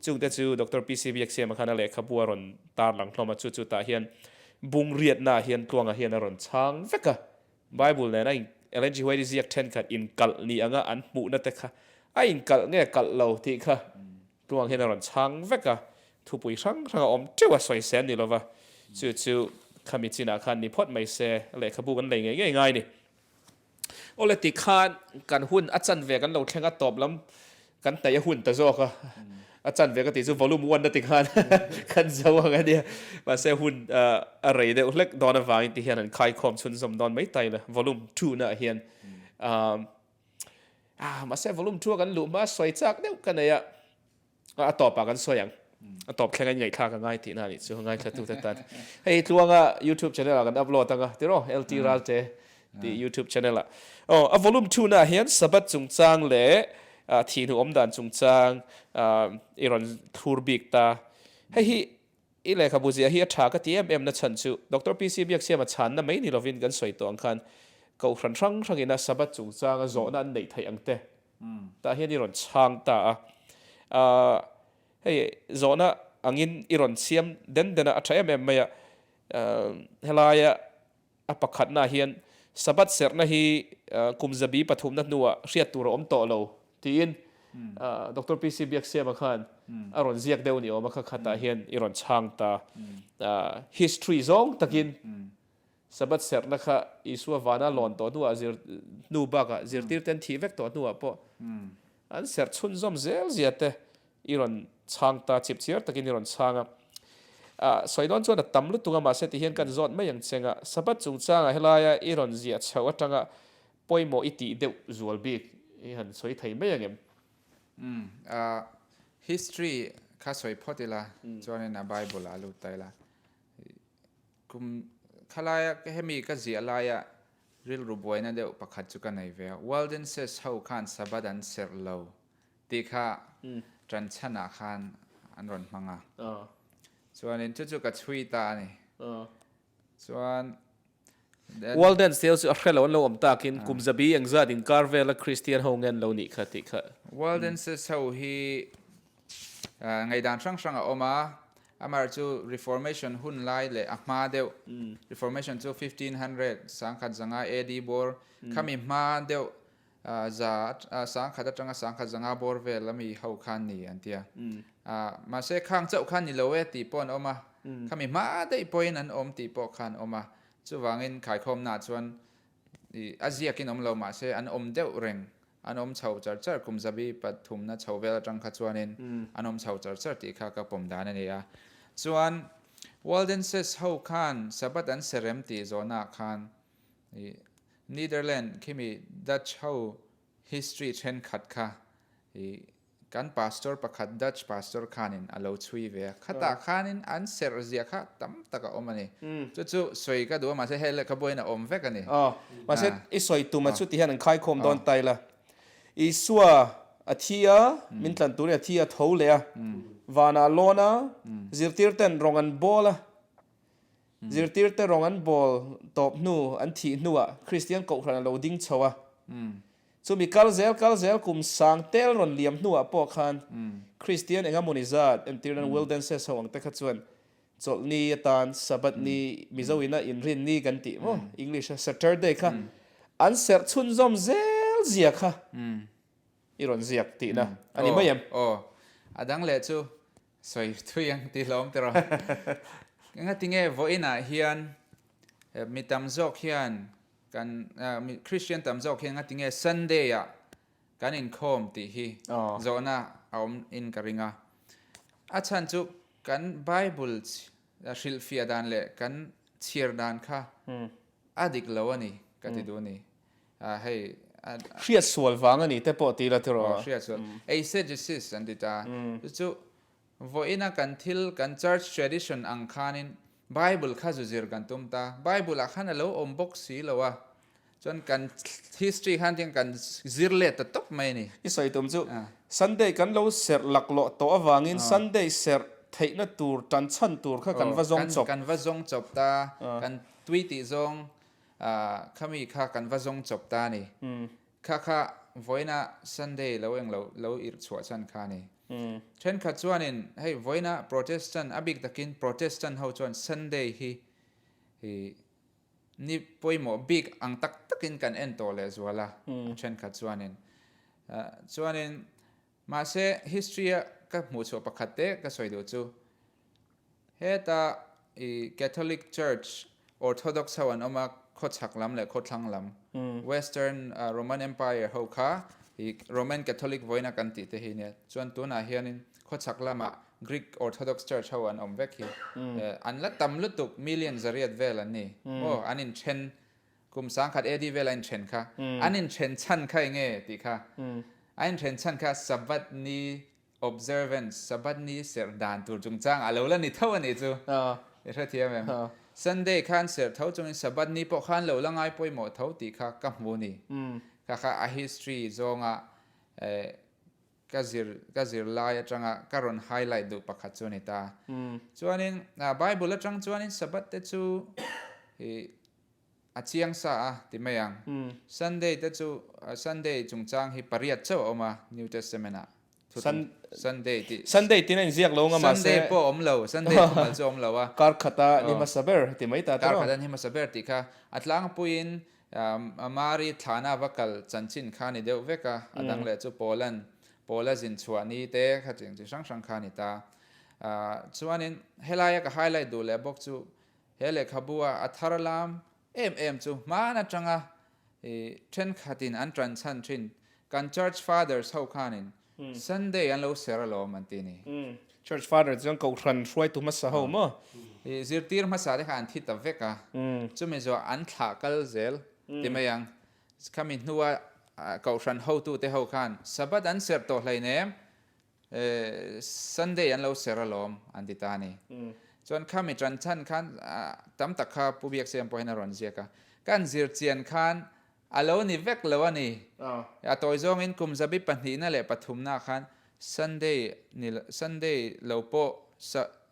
Speaker 1: Chungte chu Doctor PC Biaksiama khan a lehkhabu a rawn tarlang hlawm a, chu chu tah hian bung riatnaah hian tluangah hian a rawn chhang vek a. Bible nen a in Ellen G. White ziak thenkhat inkalh ni anga an hmuhna te kha a inkalh nge kalh lo tih kha tluang hian a rawn chhang vek a, thupui hrang hrang a awm teuh a sawi se an ni lova, chu chu khami chinah khan ni phawt mai se lehkhabu kan lei ngei ngei ngai ni. Awle ti khan kan hun a chanve kan lo thleng a tawp lam Kan hnaih a hun ta zawk a, a chanve ka tih chu volume one na ti khan kan zo ang a nia. Mahse hun a rei deuh hlek dawn avangin ti hian an khaikhawm chhunzawm dawn mai ta ila volume 2 na ah hian. Mahse volume 2 a kan luh hma sawi chak deuh ka nei a, a tawpah kan sawi ang. A tawp thleng a inngaihthlak a ngai tihna a nih chu ngaithlatute tan. Hei tluanga YouTube channel ah kan upload anga tiraw LT Ralte tih YouTube channel ah. Aw a volume 2 na ah hian Sabbath chungchang leh thihnu awm dan chungchang i rawn thlur bik ta. Hei hi i lehkhabu ziah hi a tha ka ti em em na chhan chu Doctor PC Biaksiama chhanna mai ni lovin kan sawi tawh ang khan Kohhran hrang hrangin a Sabbath chungchanga zawhna an neih theih ang te Tah hian i rawn chhang ta a, aah hei zawhna angin i rawn siam den den a, a tha em em mai a, helaia a pakhatnaah hian Sabbath serhna hi kum zabi pathumna hnuah hriat tur a awm tawh lo tiin Doctor PC Biaksiama khan a rawn ziak deuh ni awm a, kha khatah hian i rawn chhang ta. History zawng takin Sabbath serhna kha Isua vana lawn tawh hnuah zir hnu bakah zirtirte an thih vek tawh hnuah pawh an serh chhunzawm zel zia te i rawn chhang ta, chipchiar takin i rawn chhang a. Ah, sawi dawn chuan a tam lutuk a, mahse ti hian kan zawt mai ang cheng a, Sabbath chungchangah helaia i rawn ziah chhoh atanga pawimawh i tih deuh zual bik i han sawi thei mai ang em?
Speaker 2: Umm, ah, history kha sawi phawt ila, chuanin a Bible ah lut ta ila. Kum khalaia hemi ka ziah laia rilru buaina deuh pakhat chu ka nei ve a, Waldenses ho khan Sabbath an serh lo tih kha ṭan chhanah khan an rawn hmang a. Chuanin chu chu ka chhui ta a ni. Chuan
Speaker 1: Walden Sale chu a hre lo an lo awm takin kum zabi engzat inkar vela Kristian ho nge an lo nih kha tih kha.
Speaker 2: Waldenses ho hi ngaihdan hrang hrang a awm a, amaherawhchu chu Reformation hun lai leh a hma deuh, Reformation chu 1500, 1100 AD bawr, khami hma deuh za 1000 atanga 1100 bawr vel ami ho khan ni an tia. Mahse khang chauh khan ni lo e tih pawh an awm a, khami hma daih pawhin an awm tih pawh khan awm a. Chuvangin khaikhawmnaah chuan a ziakin awm lo mahse an awm deuh reng, an awm chho char char kum zabi pathumna chho vel atang kha chuanin an awm chho char char tih kha ka pawm dan a ni a. Chuan Waldenses ho khan Sabbath an serem tih zawhnaah khan I Netherland khimi Dutch ho history thenkhat kha i kan pastor pakhat Dutch pastor khanin a lo chhui ve a, khatah khanin an serh zia kha tam tak a awm a ni. Chu chu sawi ka duh a mahse hei lehkhabuain a awm vek a ni.
Speaker 1: Aw, mahse i sawi tum a chuti hian an khaikhawm dawn ta ila. Isua a thi a, min tlan turin a thi a tho leh a, vanah a lawn a, zirtirten rawng an bawl a, Zirtirte rawng an bawl tawp hnu, an thih hnuah Kristian Kohhran a lo ding chho a. Chumi kal zel kal zel kum sang tel rawn liam hnuah pawh khan Kristian eng amawni zat, entirnan Waldenses ho ang te kha chuan Chawlhni atan Sabbath ni, Mizo ina inrin ni kan tih maw, English a Saturday kha an serh chhunzawm zel zia kha i rawn ziak tihna a ni mai em?
Speaker 2: Aw, a dang leh chu Sawi thui ang tih hlawm tiraw. Engatinge vawiinah hian mi tam zawk hian kan Christian tam zawk hian engatinge Sunday ah kan inkhawm tih hi zawhna a awm in ka ring a. A chhan chu kan Bible hrilhfiah dan leh kan chhiar dan kha a dik lo a ni ka ti duh a ni. Hei
Speaker 1: a. Hriat sual vang a ni te pawh ti la tiraw?
Speaker 2: Aw hriat sual. Eisegesis an ti ta. Chu chu vawiina kan thil kan church tradition ang khanin Bible kha zu zir kan tum ta. Bible ah khan a lo awm bawk si lo a. Chuan kan history khan tiang kan zir let ta tawp mai a ni.
Speaker 1: I sawi tum chu Sunday kan lo serh laklawh tawh avangin Sunday serh theihna tur tan chhan tur kha kan va zawng chawp.
Speaker 2: Kan va zawng chawp ta. Kan tui tih zawng Khami kha kan va zawng chawp ta a ni. Kha kha vawiina Sunday lo eng lo lo irh chhuah chhan kha a ni. Thenkhat chuanin hei vawiina Protestant a bik takin Protestant ho chuan Sunday hi hi ni pawimawh bik ang tak takin kan en tawh leh zual a thenkhat chuanin. Chuanin mahse history a ka hmuh chhuah pakhat te ka sawi duh chu Heta i Catholic Church, Orthodox ho an awm a, khawchhak lam leh khawthlang lam, Western Roman Empire ho kha i Roman Catholic vawiina kan tih te hi nia. Chuan tunah hianin khawchhak lamah Greek Orthodox Church ho an awm vek hi. An la tam lutuk, million zariat vel an ni. Aw, an inthen, kum 1000 AD vel a inthen kha. An inthen chhan kha enge tih kha? An inthen chhan kha Sabbath ni Observance, Sabbath ni serh dan tur chungchang a lo la ni tho a nih chu. I hrethiam em? Sunday khan serh tho chungin Sabbath ni pawh khan lo la ngai pawimawh tho tih kha ka hmu ni. Kha kha a history zawnga ka zir ka zir lai atanga ka rawn highlight duh pakhat chu a ni ta. Chuanin Bible atang chuanin Sabbath te chu i A chiang sa a ti mai ang. Sunday te chu Sunday chungchang hi pariat chauh a awm a New Testament ah. Sunday tih.
Speaker 1: Sunday tin a inziak lo nga mahse.
Speaker 2: Sunday pawh a awm lo, Sunday thumal chu a awm lo a.
Speaker 1: Kar khata ni hmasa ber ti mai ta
Speaker 2: tiraw. Kar khata ni hmasa ber tih kha a tlangpuiin Mari thlana va kal chanchin kha a ni deuh vek a, a dang leh chu Paulan Paula zin chhuah ni te kha chi hrang hrang kha a ni ta. Chuanin helaia ka highlight duh leh bawk chu He lehkhabu a a thar lam em em chu hman atanga thenkhatin an tan chhan thin kan Church Fathers ho khanin Sunday an lo ser alawm an ti ni.
Speaker 1: Church Fathers chuan Kohhran hruaitu hmasa ho maw?
Speaker 2: Zirtir hmasa te kha an thi ta vek a, chumi zawh an thlah kal zel ti mai ang. Khami hnua Kohhran hotute ho khan Sabbath an serh tawh hleinem Sunday an lo ser alawm an ti ta a ni. Chuan khami tan chhan khan tam tak kha Pu Biaksiam pawhin a rawn ziak a. Kan zir chian khan a lo ni vek lo a ni. A tawi zawngin kum zabi pahnihna leh pathumna khan Sunday ni Sunday lo pawh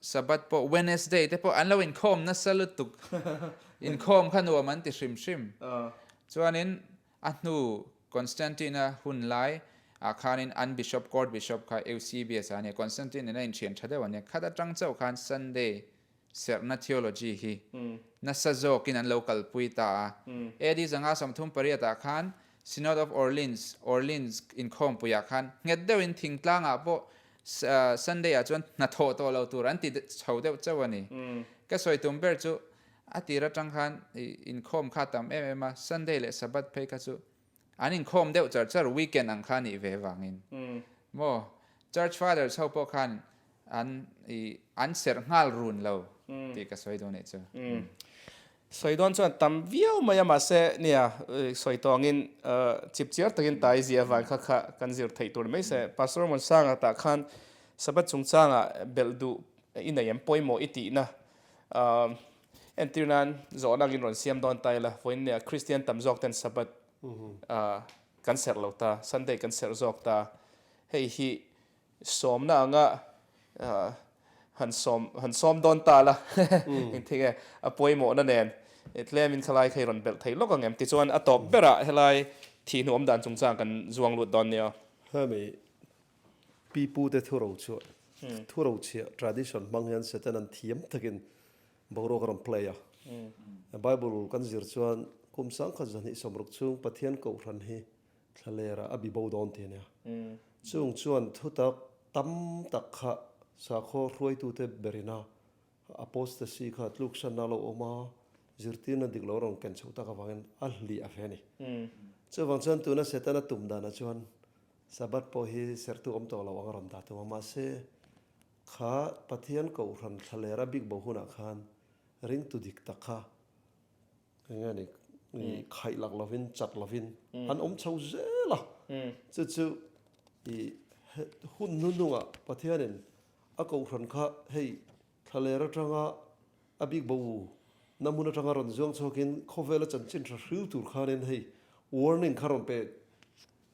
Speaker 2: Sabbath pawh Wednesday te pawh an lo inkhawm nasa lutuk. Inkhawm kha nuam an ti hrim hrim. Chuanin a hnu Constantine-a hun lai ah khanin an bishop, court bishop kha Eusebius-a a nia. Constantine nen a inthian tha deuh a nia. Khat atang chauh khan Sunday serhna theology hi nasa zawkin an lo kalpui ta a. AD 538 ah khan Synod of Orleans, Orleans inkhawmpuiah khan nghet deuhin thingtlangah pawh Sunday ah chuan hnathawh tawh lo tur an ti chho deuh chauh a ni. Ka sawi tum ber chu a tir atang khan inkhawm kha tam em em a, Sunday leh Sabbath phei kha chu an inkhawm deuh char char weekend ang kha a nih ve vangin maw Church Fathers ho pawh khan an an serh nghal run lo tih ka sawi dawn nih chu.
Speaker 1: Sawi dawn chuan tam viau mai a mahse nia sawi tawngin chip chiar takin tai zia avang kha kha kan zir theih tur mai se Pastor Muansanga tah khan Sabbath chungchangah belh duh i nei em pawimawh i tihna entir nan zawhna angin rawn siam dawn ta ila vawiin nia Kristian tam zawk ten Sabbath kan serh lo ta Sunday kan serh zawk ta hei hi Sawmna anga han sawm han sawm dawn ta la engthing e a pawimawhna nen tlemin khalai kha i rawn belh thei lawk ang em tichuan a tawp berah helai thih hnu awm dan chungchang kan zuang lut dawn nia.
Speaker 3: Hemi pi pu te thu rochhuah thu rochhiah tradition hmang hian Satan an thiam takin boruak a rawn play a. Bible kan zir chuan kum sangkhat zahnih sawmruk chhung Pathian kohhran hi Thlalera a bi bo dawn ti a nia. Chung chuan thutak tam tak kha sakhaw hruaitute berina apostasy kha tluksanna a lo awm a, zirtirna dik lo rawn ken chhoh tak avangin a hlih a ve a ni. Chuvang chuan tuna Setana tum danah chuan Sabbath pawh hi serhtu awm tawh lo ang a rawn dah tum a, mahse kha Pathian kohhran thlalera bik bo hunah khan ringtu dik tak kha Eng nge ni, khaih lak lovin, chat lovin an awm chho zel a. Chu chu i hun hnuhnungah Pathianin a kohhran kha hei thlaler atanga a bik bo na hmun atanga rawn zuang chhuakin khawvela chanchin tha hril tur khanin hei warning kha rawn pe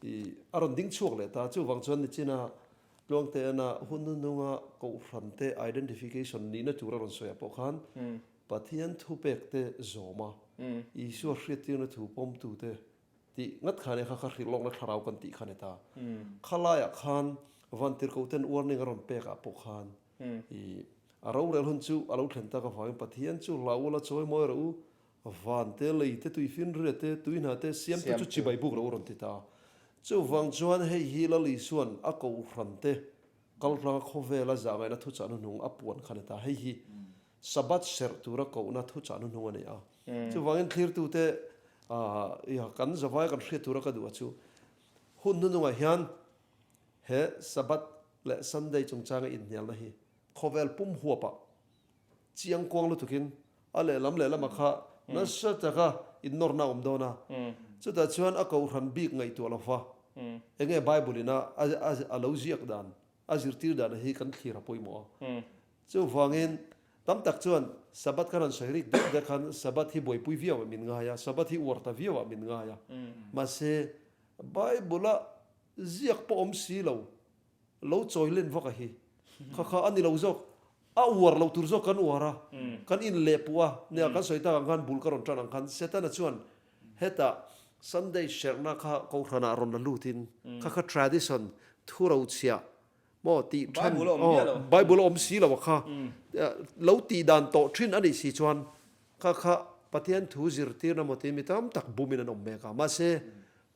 Speaker 3: i a rawn ding chhuak leh ta. Chuvang chuan nichina Tluangteana hun hnuhnunga kohhran te identification nihna tur a rawn sawiah pawh khan Pathian thupek te zawm a, Isua hriattirna thu pawmtu te tih ngat khan e kha kha hrilh lawkna thlarau kan tih kha ni ta. Khalaiah khan Vantirhkoh ten warning a rawn pek ah pawh khan i a rorel hun chu a lo thlen tak avangin Pathian chu hlau ula chawi mawi rawh u, van te, lei te, tuifinria te, tuihna te siamtu chu chibai buk rawh u rawn ti ta. Chuvang chuan hei hi Lal Isuan a kohhran te kaltlanga khawvela zahngaihna thuchah hnuhnung a puan kha ni ta. Hei hi Sabbath serh tura kohna thuchah hnuhnung a ni a. Chuvangin thlirtute kan zavaia kan hriat tura ka duh a chu hun hnuhnungah hian he Sabbath leh Sunday chungchanga inhnialna hi khawvel pum huapah chiang kuang lutukin a lehlam lehlamah kha nasa taka innawrna a awm dawn a. Chutah chuan a kohhran bik ngaihtuah lova enge Bible-in a a lo ziak dan A zirtir dana hi kan thlir a pawimawh a. Chuvangin tam tak chuan Sabbath kan han sawi rik deuh deuh khan Sabbath hi buaipui viau ah min ngai a, Sabbath hi uar ta viau ah min ngai a. Mahse Bible-a ziak pawh awm si lo, lo chawi len vak a hi. Kha kha a ni lo zawk, a uar lo tur zawk kan uar a, kan inlehpuh a, nia kan sawi tak ang khan bul ka rawn tan ang khan Setana chuan Hetah Sunday serhna kha Kohhranah rawn la lutin kha kha tradition thu rochhiah maw tih than aw Bible a awm si lo a kha lo tih dan tawh thin a nih si chuan kha kha Pathian thu zirtirna maw tiin mi tam tak bumin an awm mek a mahse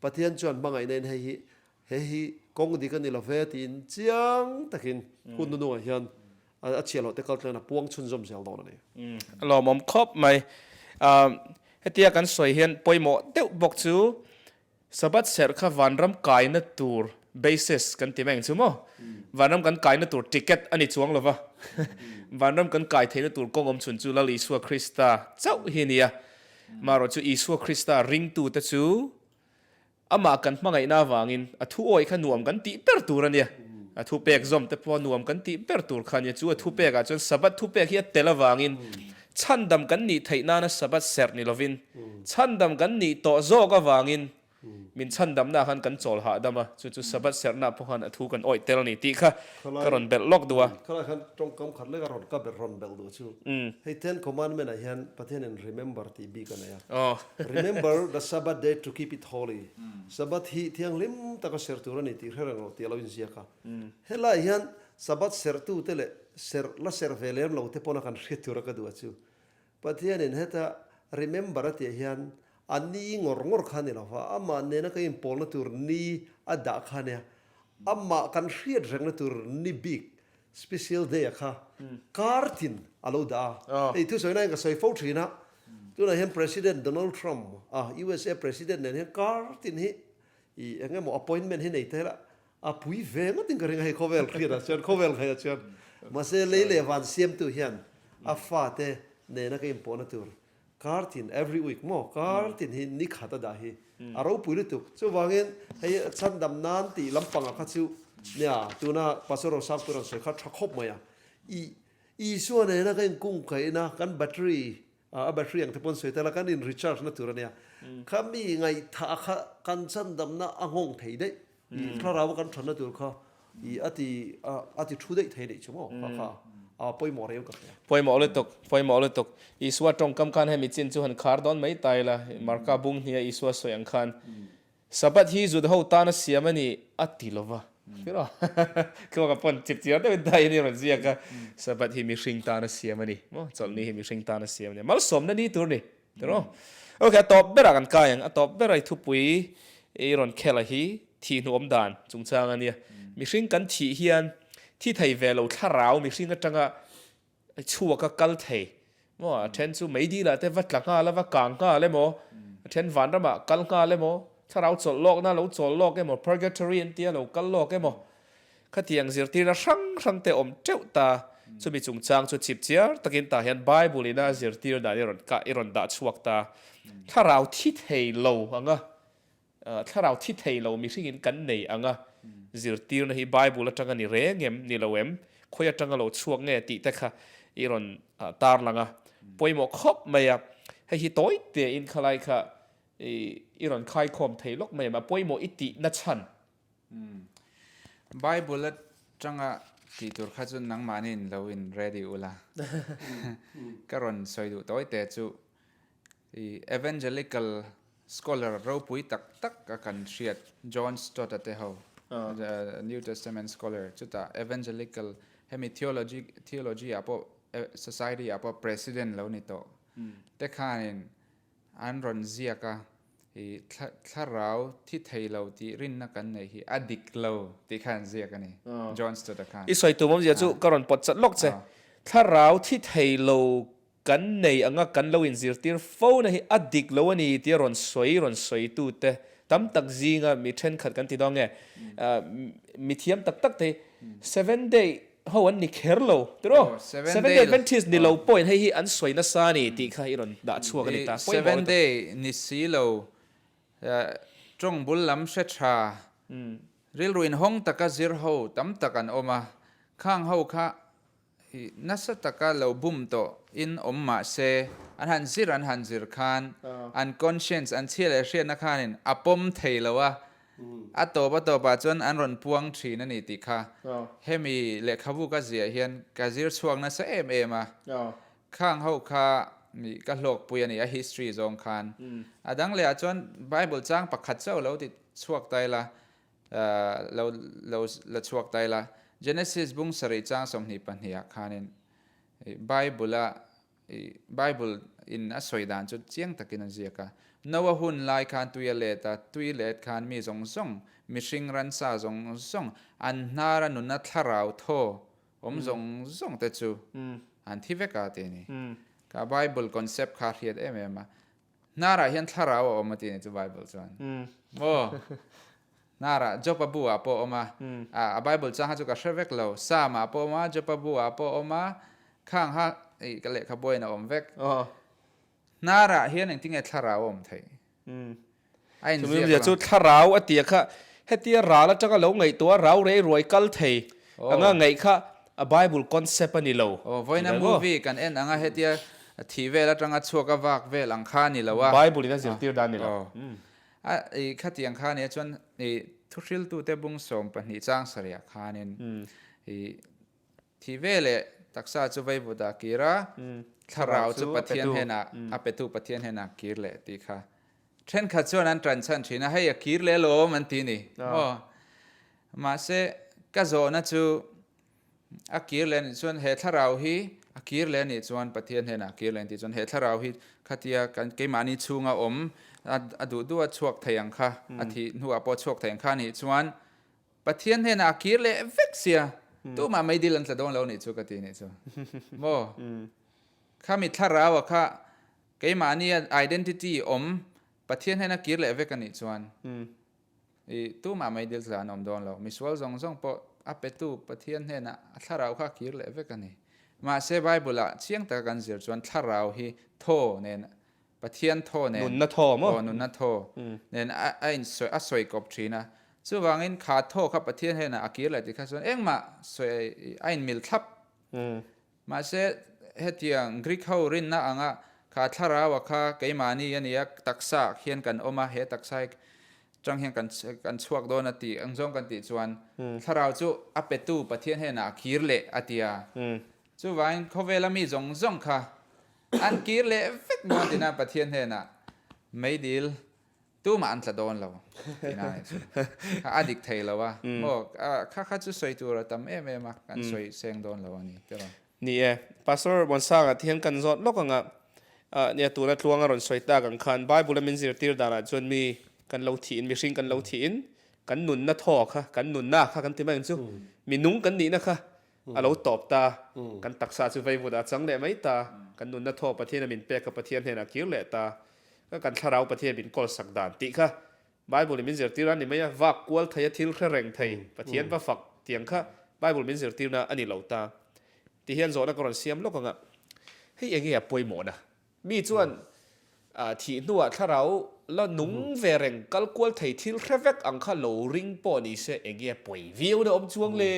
Speaker 3: Pathian chuan hmangaihna in hei hi he hi kawng dik a ni lo ve tiin chiang takin hun hnuhnungah hian A chhiah loh te kal thlengin a puang chhunzawm zel dawn a ni.
Speaker 1: A lawmawm khawp mai. Hetia kan sawi hian pawimawh deuh bawk chu Sabbath serh kha vanram kaina tur basis kan ti mai ang chu maw? Vanram kan kaina tur ticket a ni chuang lova. Vanram kan kai theihna tur kawng awm chhun chu Lal Isua Krista chauh hi a ni a. Marawh chu Isua Krista ringtute chu Amah kan hmangaihna avangin a thu awih kha nuam kan tih ber tur a nia. A thupek zawm te pawh nuam kan tih ber tur kha a nia. Chu a thupekah chuan Sabbath thupek hi a tel avangin chhandam kan nih theih nana Sabbath serh ni lovin chhandam kan nih tawh zawk avangin Min chhandamnaah khan kan chawl hahdam a, chu chu Sabbath serhnaah pawh khan a thu kan awih tel a ni tih kha ka rawn belh lawk duh a.
Speaker 3: Khalai khan tawngkam khat lek a rawn ka ber rawn belh duh chu. Hei Ten Commandment ah hian Pathianin remember tih bik a nei a. Remember the Sabbath day to keep it holy. Sabbath hi thianghlim taka serh tur a ni tih hre reng rawh tih a lo inziak a. Helaiah hian Sabbath serhtute leh serh la serh ve lem lo te pawn a kan hriat tur a ka duh a chu. Pathianin heta remember a tih hian a ni ngawr ngawr kha a ni lo va, amah nena ka inpawlna tur ni a dah kha a nia. Amah kan hriat rengna tur ni bik, special day a kha kar tin a lo dah a. Hei thusawi nain ka sawi fo thin a, tunah hian President Donald Trump a, USA President nen hian kar tin hi i eng emaw appointment hi nei ta ila a pui ve ngawtin ka ring a, hei khawvel hriatah chuan, khawvel haiah chuan. Mahse lei leh van siamtu hian a fate nena ka inpawhna tur kar tin, every week maw, kar tin hi ni khat a dah hi a ropui lutuk. Chuvangin hei chhandam nan tih lampangah kha chu nia tuna Pastor Rosangpuii rawn sawi kha tha khawp mai a. I Isua nena ka inkungkaihna kan battery A battery ang te pawn sawi tel a, kan in recharge na tur a nia. Kha mi ngaihthah kha kan chandamna a nghawng thei daih. I thlarau a kan thanna tur kha i a ti a ti thu daih thei daih chu maw kha kha a pawimawh reu ka hria.
Speaker 1: Pawimawh lutuk, pawimawh lutuk. Isua tawngkam khan hemi chin chu han khar dawn mai ta ila, Marka bung hnia Isua sawi ang khan Sabbath hi Juda ho tana siam a ni a ti lo va. Tluanga pawn chip chiar deuhin dai in i rawn ziak a, Sabbath hi mihring tana siam a ni maw? Chawlhni hi mihring tana siam a ni. Malsawmna ni tur ni tiraw? Ok, a tawp berah kan kai ang. A tawp berah i thupui i rawn khel a hi thih hnuawm dan chungchang a nia. Mihring kan thih hian thi thei ve lo thlarau mihring atanga chhuak a kal thei maw a then chu meidil ah te va tla nghal a va kang nghal emaw a then vanram ah kal nghal emaw thlarau chawlh lawk na lo chawl lawk emaw purgatory an tia lo kal lawk emaw khatiang zirtirna hrang hrang te awm teuh ta chumi chungchang chu chip chiar takin tah hian bible ina zirtir dan i rawn kah i rawn dah chhuak ta thlarau thi thei lo anga Thlarau thi thei lo mihringin kan nei ang a, zirtirna hi Bible atanga ni reng em, ni lo em, khawi atanga lo chhuak nge tih te kha i rawn tarlang a, pawimawh khawp mai a, hei hi tawi tein khalai kha i rawn khaikhawm thei lawk mai em, a pawimawh i tih na chhan.
Speaker 2: Bible atanga tih tur kha chu nangmahniin lo in ready ula, ka rawn sawi duh tawi te chu I evangelical scholar ropui tak tak a kan hriat John Stott a te ho, New Testament scholar chutah evangelical hemi theology theology ah pawh society ah pawh president lo ni tawh te khanin an rawn ziak a i thlarau thi thei lo tih rinna kan neih hi a dik lo tih kha an ziak a ni John Stott a khan.
Speaker 1: I sawi tum awmzia chu ka rawn pawt chat lawk che. Thlarau thi thei lo Kan nei anga kan lo inzirtir fo na hi a dik lo a ni tia rawn sawi rawn sawitu te tam tak zinga mi thenkhat kan ti dawn nge mi thiam tak tak te hi Seven Day ho an ni kher lo tiraw Seven Day Adventist ni lo pawhin hei hi an sawi nasa a ni tih kha i rawn dah chhuak a ni ta pawimawh
Speaker 2: Seven Day ni si lo tawng bul lam hre tha rilru inhawng taka zir ho tam tak an awm a khang ho kha Hi nasa taka lo bum tawh in awm mah se, an han zir an han zir khan an conscience, an chhia leh hriatna khanin a pawm thei lo a, a tawp a tawpah chuan an rawn puang thin a ni tih kha hemi lehkhabu ka ziah hian ka zir chhuak nasa em em a, khang ho kha mi ka hlawkpui a ni a history zawng khan. A dang lehah chuan Bible chang pakhat chauh lo ti chhuak ta ila, Lo lo la chhuak ta ila, Genesis bung sarih chang 22 ah khanin Bible a Bible in a sawi dan chu chiang takin a ziak a. Noah hun lai khan tui a let a, tui let khan mi zawng zawng, mihring ransa zawng zawng, an hnar a nuna thlarau thaw awm zawng zawng te chu an thi vek a ti a ni. Ka Bible concept kha a hriat em em a. Hnarah hian thlarau a awm a ti ni chu Bible chuan. Maw? Hnarah Job-a bu ah pawh a awm a. A Bible chang kha chu ka hre vek lo. Psalm ah pawh a awm a, Job-a bu ah pawh a awm a, khang kha ih ka lehkhabuain a awm vek. Hnarah hian engtinge thlarau a awm theih? A inziak
Speaker 1: Chumi awmzia chu thlarau a tia kha hetia ral atanga lo ngaihtuah rau rei ruai kal thei anga ngaih kha a Bible concept a ni lo.
Speaker 2: Aw, vawiina movie kan en anga hetia thih vel atanga chhuak a vak vel ang kha a ni lo a.
Speaker 1: Bible in a zirtir dan a ni lo.
Speaker 2: A i khatiang kha nia chuan i thuhriltute bung 12 chang sarih khanin i thi ve leh taksa chu vaivut ah kir a, thlarau chu Pathian hnenah a petu Pathian hnenah kir leh tih kha thenkhat chuan an tan chhan thin a, hei a kir leh alawm an ti ni maw? Mahse ka zawhna chu A kir leh anih chuan he thlarau hi a kir leh anih chuan Pathian hnenah a kir leh an tih chuan he thlarau hi khatia kan keimahni chhunga awm a duh duh a chhuak thei ang kha a thih hnuah pawh a chhuak thei ang kha anih chuan Pathian hnenah a kir leh vek sia tumah meidil an tla dawn lo anih chu ka ti anih chu maw khami thlarau a kha keimahni identity awm Pathian hnena kir leh vek anih chuan I tumah mai dil tla an awm dawn lo. Misual zawng zawng pawh a petu Pathian hnenah a thlarau kha a kir leh vek a ni. Mahse Bible-ah chiang taka kan zir chuan thlarau hi thaw nen, Pathian thaw nen,
Speaker 1: Nunna thaw maw?
Speaker 2: Aw, nunna thaw nen a a insawi a sawi kawp thin a. Chuvangin kha thaw kha Pathian hnenah a kir leh tih kha chuan engmah sawi a inmil thlap. Mahse, hetiang Greek ho rinna anga kha thlarau-a kha keimahni a nia, taksa khian kan awm a, he taksa hi tang hian kan kan chhuak dawn a tih ang zawng kan tih chuan thlarau chu a petu Pathian hnenah a kir leh a ti a. Chuvangin khawvela mi zawng zawng kha an kir leh vek dawn tina Pathian hnenah meidil Tumah an tla dawn lo tihna a nih chu. A dik thei lo a. Maw kha kha chu sawi tur a tam em em a, kan sawi seng dawn lo a ni tiraw.
Speaker 1: Ni e, Pastor Muansanga ti hian kan zawt lawk ang a, nia tuna tluang a rawn sawi tak ang khan Bible a min zirtir danah chuan mi kan lo thihin, mihring kan lo thihin kan nunna thaw kha, kan nunna kha kan ti mai ang chu, mi nung kan nihna kha a lo tawp ta, kan taksa chu vaivut ah a chang leh mai ta, kan nunna thaw Pathian a min pek kha Pathian hnenah kir leh ta, Ka kan thlarau Pathian min kawl sak dan tih kha Bible in min zirtir a ni mai a, vak kual thei a thil hre reng thei Pathian va fak tiang kha Bible min zirtirna a ni lo ta ti hian zawhna ka rawn siam lawk ang a, hei enge a pawimawhna? Mi chuan thih hnuah thlarau la nung ve reng kal kual thei thil hre vek ang kha lo ring pawh ni se enge a pawi viau na awm chuang le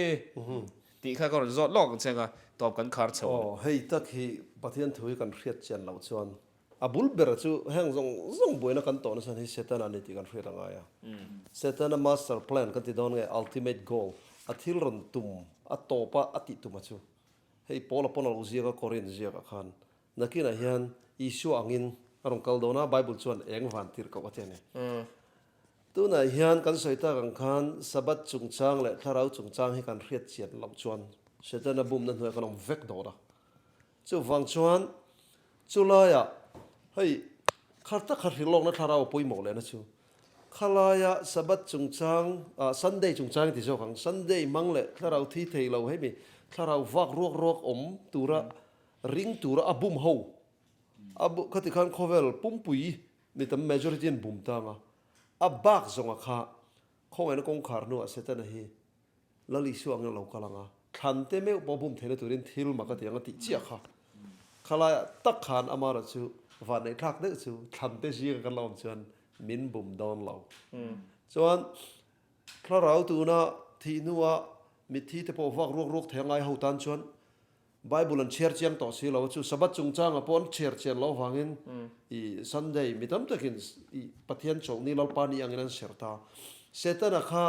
Speaker 1: tih kha ka rawn zawt lawk ang che ang a, tawp kan khar chho ang.
Speaker 3: Aw, hei tak hi Pathian thu hi kan hriat chian loh chuan A bul ber chu heng zawng zawng buaina kan tawh nasa hi Setana a ni tih kan hriat a ngai a. Setana master plan kan ti dawn nge ultimate goal, a thil rawn tum, a tawp a a tih tum a chu. Hei Paula pawn a lo ziak a Korin ziakah khan nakinah hian Isua angin a rawn kal dawn a, Bible chuan eng van tirh koh a ti a ni. Tunah hian kan sawi tak ang khan Sabbath chungchang leh thlarau chungchang hi kan hriat chian loh chuan Setana bumna hnuaiah kan awm vek dawn a. Chuvang chuan chulaiah hei khar tak kha hrilhlawkna thlarau a pawimawh lehna chu khalaia Sabbath chungchang ah Sunday chungchang i ti zawk ang, Sunday hmang leh thlarau thi thei lo hemi thlarau vak ruak ruak awm tura ring tura a bum ho a bu khati khan khawvel pumpui mi tam majority an bum tang a, a bak zawnga kha khawngaihna kawngkhar hnuah Setana hi Lal Isua angin a lo kal ang a, thlan te meuh pawh bum theihna turin thil mak a ti ang a tih chiah kha. Khalaiah tak khan amaherawh chu vanneih thlak deuh chu thlan te zinga kan lo awm chuan min bum dawn lo. Chuan thlarau tuna thih hnua mitthi te pawh vak ruak ruak thei a ngai ho tan chuan Bible an chhiar chiang tawh si lo a, chu Sabbath chungchangah pawh an chhiar chian loh avangin i Sunday mi tam takin i Pathian chawlhni Lalpa ni angin an serh ta. Setana kha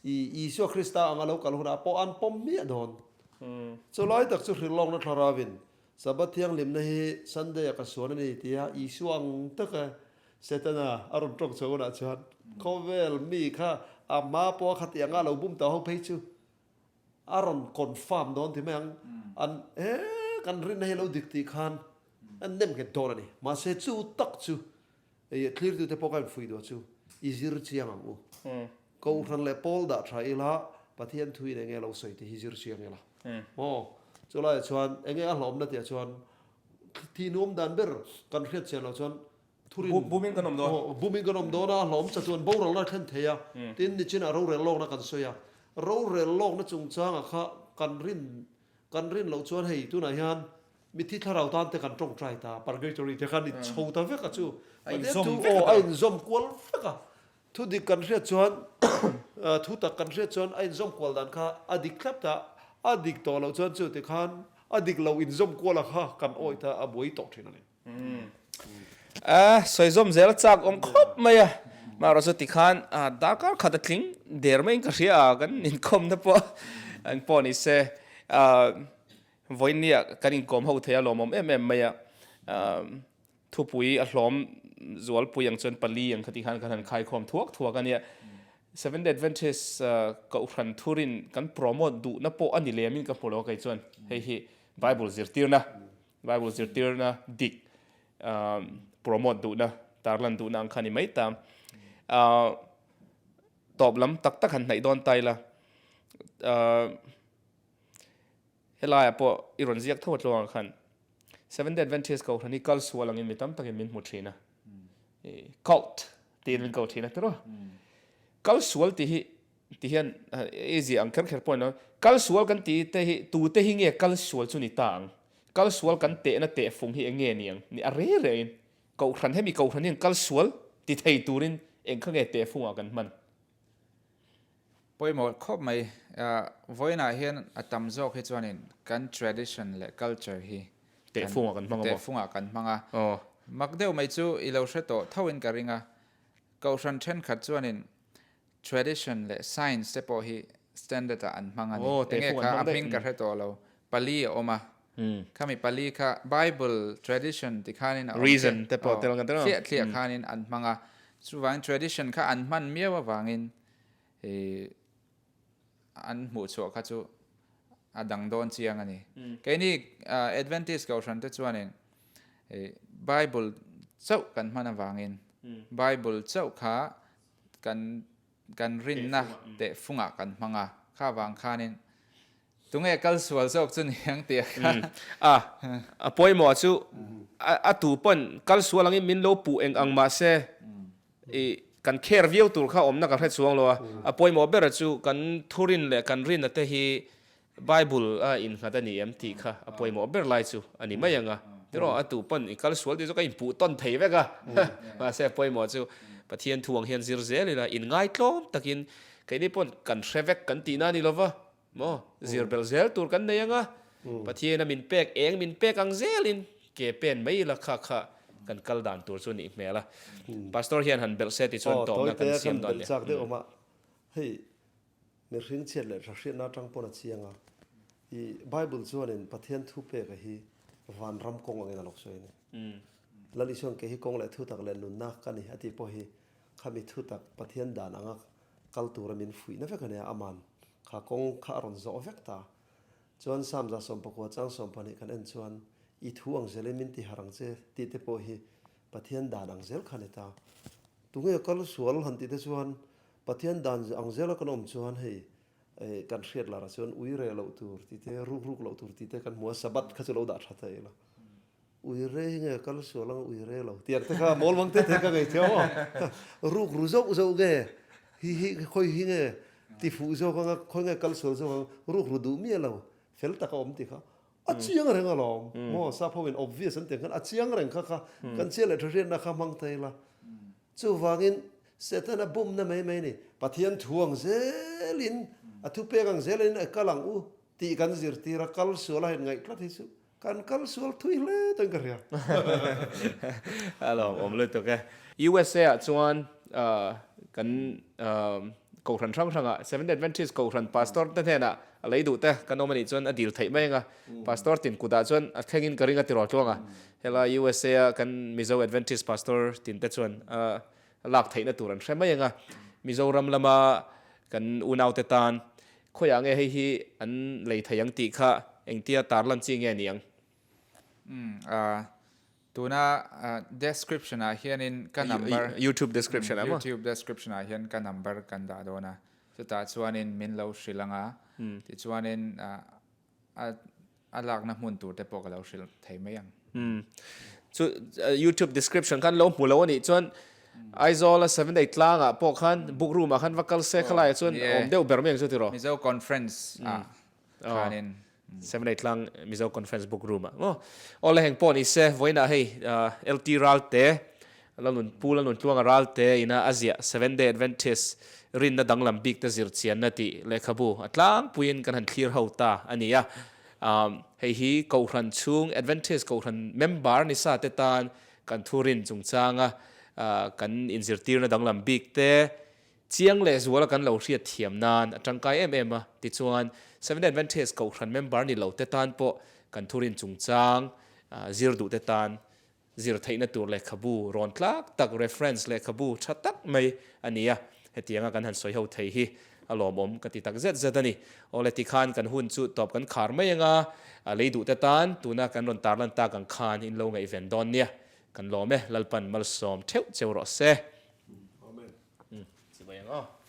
Speaker 3: I Isua Krista anga lo kal hunah pawh an pawm miah dawn. Chu lai tak chu hrilhlawkna thlaravin Sabbath thianghlimna hi Sunday-a ka suan a ni tia Isua ang taka Setana a rawn tawng chho hunah chuan khawvel mi kha a hma pawha khati anga lo bum tawh ho phei chu a rawn confirm dawn ti mai ang. An he kan rinna hi lo dik tih khan an nem nghet dawn a ni. Mahse chu tak chu thlirtute pawh ka infuih duh chu i zir chiang ang u. Kohhran leh pawl dah tha ila Pathian thuin enge lo sawi tih hi zir chiang ila maw? Chulaiah chuan enge a hlawmna tihah chuan thih nuam dan ber kan hriat chian loh chuan thurin
Speaker 1: Bumin kan awm dawn.
Speaker 3: Aw, bumin kan awm dawn a, a hlawm cha chuan boralna a thlen thei a. Tin, nichinah rorel lawkna kan sawi a, rorel lawkna chungchangah kha kan rin kan rin loh chuan hei tunah hian Mithi thlarau tan te kan tawngtai ta, purgatory te khan i chho ta vek a chu.
Speaker 1: A inzawm vek a
Speaker 3: ta. A inzawm kual vek a. Thu dik kan hriat chuan, thu tak kan hriat chuan a inzawm kual dan kha a dik thlap ta. A dik tawh loh chuan chu ti khan a dik lo inzawm kual a kha kan awih ta a buai tawh thin a ni.
Speaker 1: A sawi zawm zel a chak awm khawp mai a. Amaherawh chu tikhan darkar khat a tling der maiin ka hria a, kan inkhawmna pawh eng pawh ni se vawinia kan inkawm ho thei a lawmawm em em mai a. Thupui a hlawm zualpui ang chuan pali ang khati khan kan han khaikhawm thuak thuak a nia. Seventh Day Adventist Kohhran thurin kan promote duhna pawh a ni lemin ka hmu lo a kei chuan hei hi Bible zirtirna, Bible zirtirna dik promote duhna, tarlan duhna ang kha a ni mai ta. Tawp lam tak tak han hnaih dawn ta ila. Helaiah pawh i rawn ziak tho a tluangah khan Seventh Day Adventist Kohhran hi kal sual angin mi tam takin min hmu thin a. Cult tiin min ko thin a tiraw. Kal sual tih hi ti hian i ziah ang kher kher pawh ni lo. Kal sual kan tih te hi tute hi nge kal sual chu ni ta ang? Kal sual kan tehna tehfung hi eng nge ni ang? Ni a rei reiin Kohhran hemi Kohhran hian kal sual ti thei turin eng kha nge tehfungah kan hman?
Speaker 2: Pawimawh khawp mai. Vawiinah hian a tam zawk hi chuanin kan tradition leh culture hi
Speaker 1: Tehfungah kan hmang a maw?
Speaker 2: Tehfungah kan hmang a. Mak deuh mai chu i lo hre tawh thoin ka ring a. Kohhran thenkhat chuanin tradition leh science te pawh hi standard ah an hmang a ni. Enge kha a hming ka hre tawh lo. Pali a awm a. Khami pali kha Bible tradition ti khanin a awm
Speaker 1: Reason te pawh tel ang
Speaker 2: tiraw? Thliah thliah khanin an hmang a. Chuvangin tradition kha an hman miau avangin i an hmuhchhuah kha chu a dang dawn chiang a ni. Keini Adventist Kohhran te chuanin i Bible chauh kan hman avangin Bible chauh kha kan kan rinna tehfungah kan hmang a, kha vang khanin tunge kal sual zawk chu ni ang tih a kha.
Speaker 1: A, a pawimawh chu a tu pawn kal sual angin min lo puh eng ang mahse i kan care viau tur kha awmna ka hre chuang lo a, a pawimawh ber chu kan thurin leh kan rinna te hi Bible a innghat a ni em tih kha a pawimawh ber lai chu a ni mai ang a. Tiraw, a tu pawn i kal sual tih chu ka inpuh tawn thei vek a. Mahse a pawimawh chu Pathian thu ang hian zir zel ila inngaitlawm takin keini pawn kan hre vek kan tihna a ni lova maw? Zir belh zel tur kan nei ang a. Pathian a min pek eng min pek ang zelin ke pen mai ila kha kha kan kal dan tur chu a nih hmel a. Pastor hian han belh se ti chuan tawpna kan siam dawn
Speaker 3: nia. Aw, tawite a kan belh chak deuh awm a. Hei. Mihring chhiat leh hra-hriatna atang pawn a chiang a, i Bible chuanin Pathian thu peka hi vanram kawng angin a lo sawi a ni. Lal Isuan kei hi kawng leh thutak leh nunna ka ni a tih pawh hi khami thutak Pathian dan anga kal tura min fuihna vek a nia, aman kha kawng kha a rawn zawh vek ta. Chuan Psalm 119 chang 12 kan en chuan i thu ang zelin min ti harh ang che tih te pawh hi Pathian dan ang zel kha a ni ta. Tunge kal sual han tih te chuan Pathian dan ang zela kan awm chuan hei kan hriat larah chuan ui reh loh tur tih te, ruk ruk loh tur tih te kan hmu a, Sabbath kha chu lo dah tha ta ila. Ui re hi nge kal sual anga ui re lo tiang te kha mawl mang te te ka ngei thiam aw. Ruk ru zauh zauh nge hi hi khawi hi nge ti fuh zawk anga khawi nge kal sual zawk ang ruk ru duh miah lo fel taka awm tih kha a chiang reng alawm maw sap ho in obvious an tih ang khan a chiang reng kha kha kan chiah leh tha hriatna kha hmang ta ila. Chuvangin Setana bumna mai mai ni, Pathian thu ang zelin, a thupek ang zelin a kal ang u tih kan zirtir a, kal sual a han ngaih tlat hi chu kan kal sual thui hle tawhin ka hria.
Speaker 1: A lawmawm lutuk e. USA ah chuan kan Kohhran hrang hrangah Seventh Adventist Kohhran Pastor te hnenah a lei duh te kan awm a nih chuan a dil theih mai ang a, Pastor tin kutah chuan a thlengin ka ring a tiraw tluang a. Helai USA a kan Mizo Adventist Pastor tin te chuan a lak theihna tur an hre mai ang a, Mizoram lama kan unaute tan khawiah nge hei hi an lei thei ang tih kha engtia tarlan chi nge ni ang?
Speaker 2: Umm tuna description ah hianin ka number
Speaker 1: YouTube description ah maw?
Speaker 2: YouTube description ah hian ka number kan dah dawn a, chutah chuanin min lo hrilh ang a, tichuanin A a lakna hmun tur te pawh ka lo hrilh thei mai ang.
Speaker 1: Umm. Chu YouTube description khan lo hmu lo a nih chuan Aizawl a Seven Day tlang ah pawh khan book room ah khan va kal se khalai ah chuan awm deuh ber mai ang chu tiraw?
Speaker 2: Mizo conference ah khanin.
Speaker 1: Seven Day tlang Mizo conference book room ah maw? Aw le heng pawh ni se vawiinah hei LT Ralte Lalun Pu Lalun Tluanga Ralte ina a ziah Seventh Day Adventist rinna danglam bik te zir chianna tih lehkhabu a tlangpuiin kan han thlir ho ta a ni a. Hei hi Kohhran chhung Adventist Kohhran member ni sa te tan kan thu rin chungchanga. Kan inzirtirna danglam bik te chiang leh zuala kan lo hriat thiam nan a tangkai em em a. Tichuan, Seventh-day Adventist Kohhran member ni lo te tan pawh kan thurin chungchang zir duh te tan zir theihna tur lehkhabu rawn tlak tak, reference lehkhabu tha tak mai a ni a. Hetianga kan han sawi ho thei hi a lawmawm ka ti tak zet zet a ni. Awle tikhan kan hun chu tawp kan khar mai anga, lei duh te tan tuna kan rawn tarlan tak ang khan in lo ngaihven dawn nia. Kan lawm e, Lalpan malsawm theuh cheu rawh se.
Speaker 3: Amen.
Speaker 1: Chibai ang aw.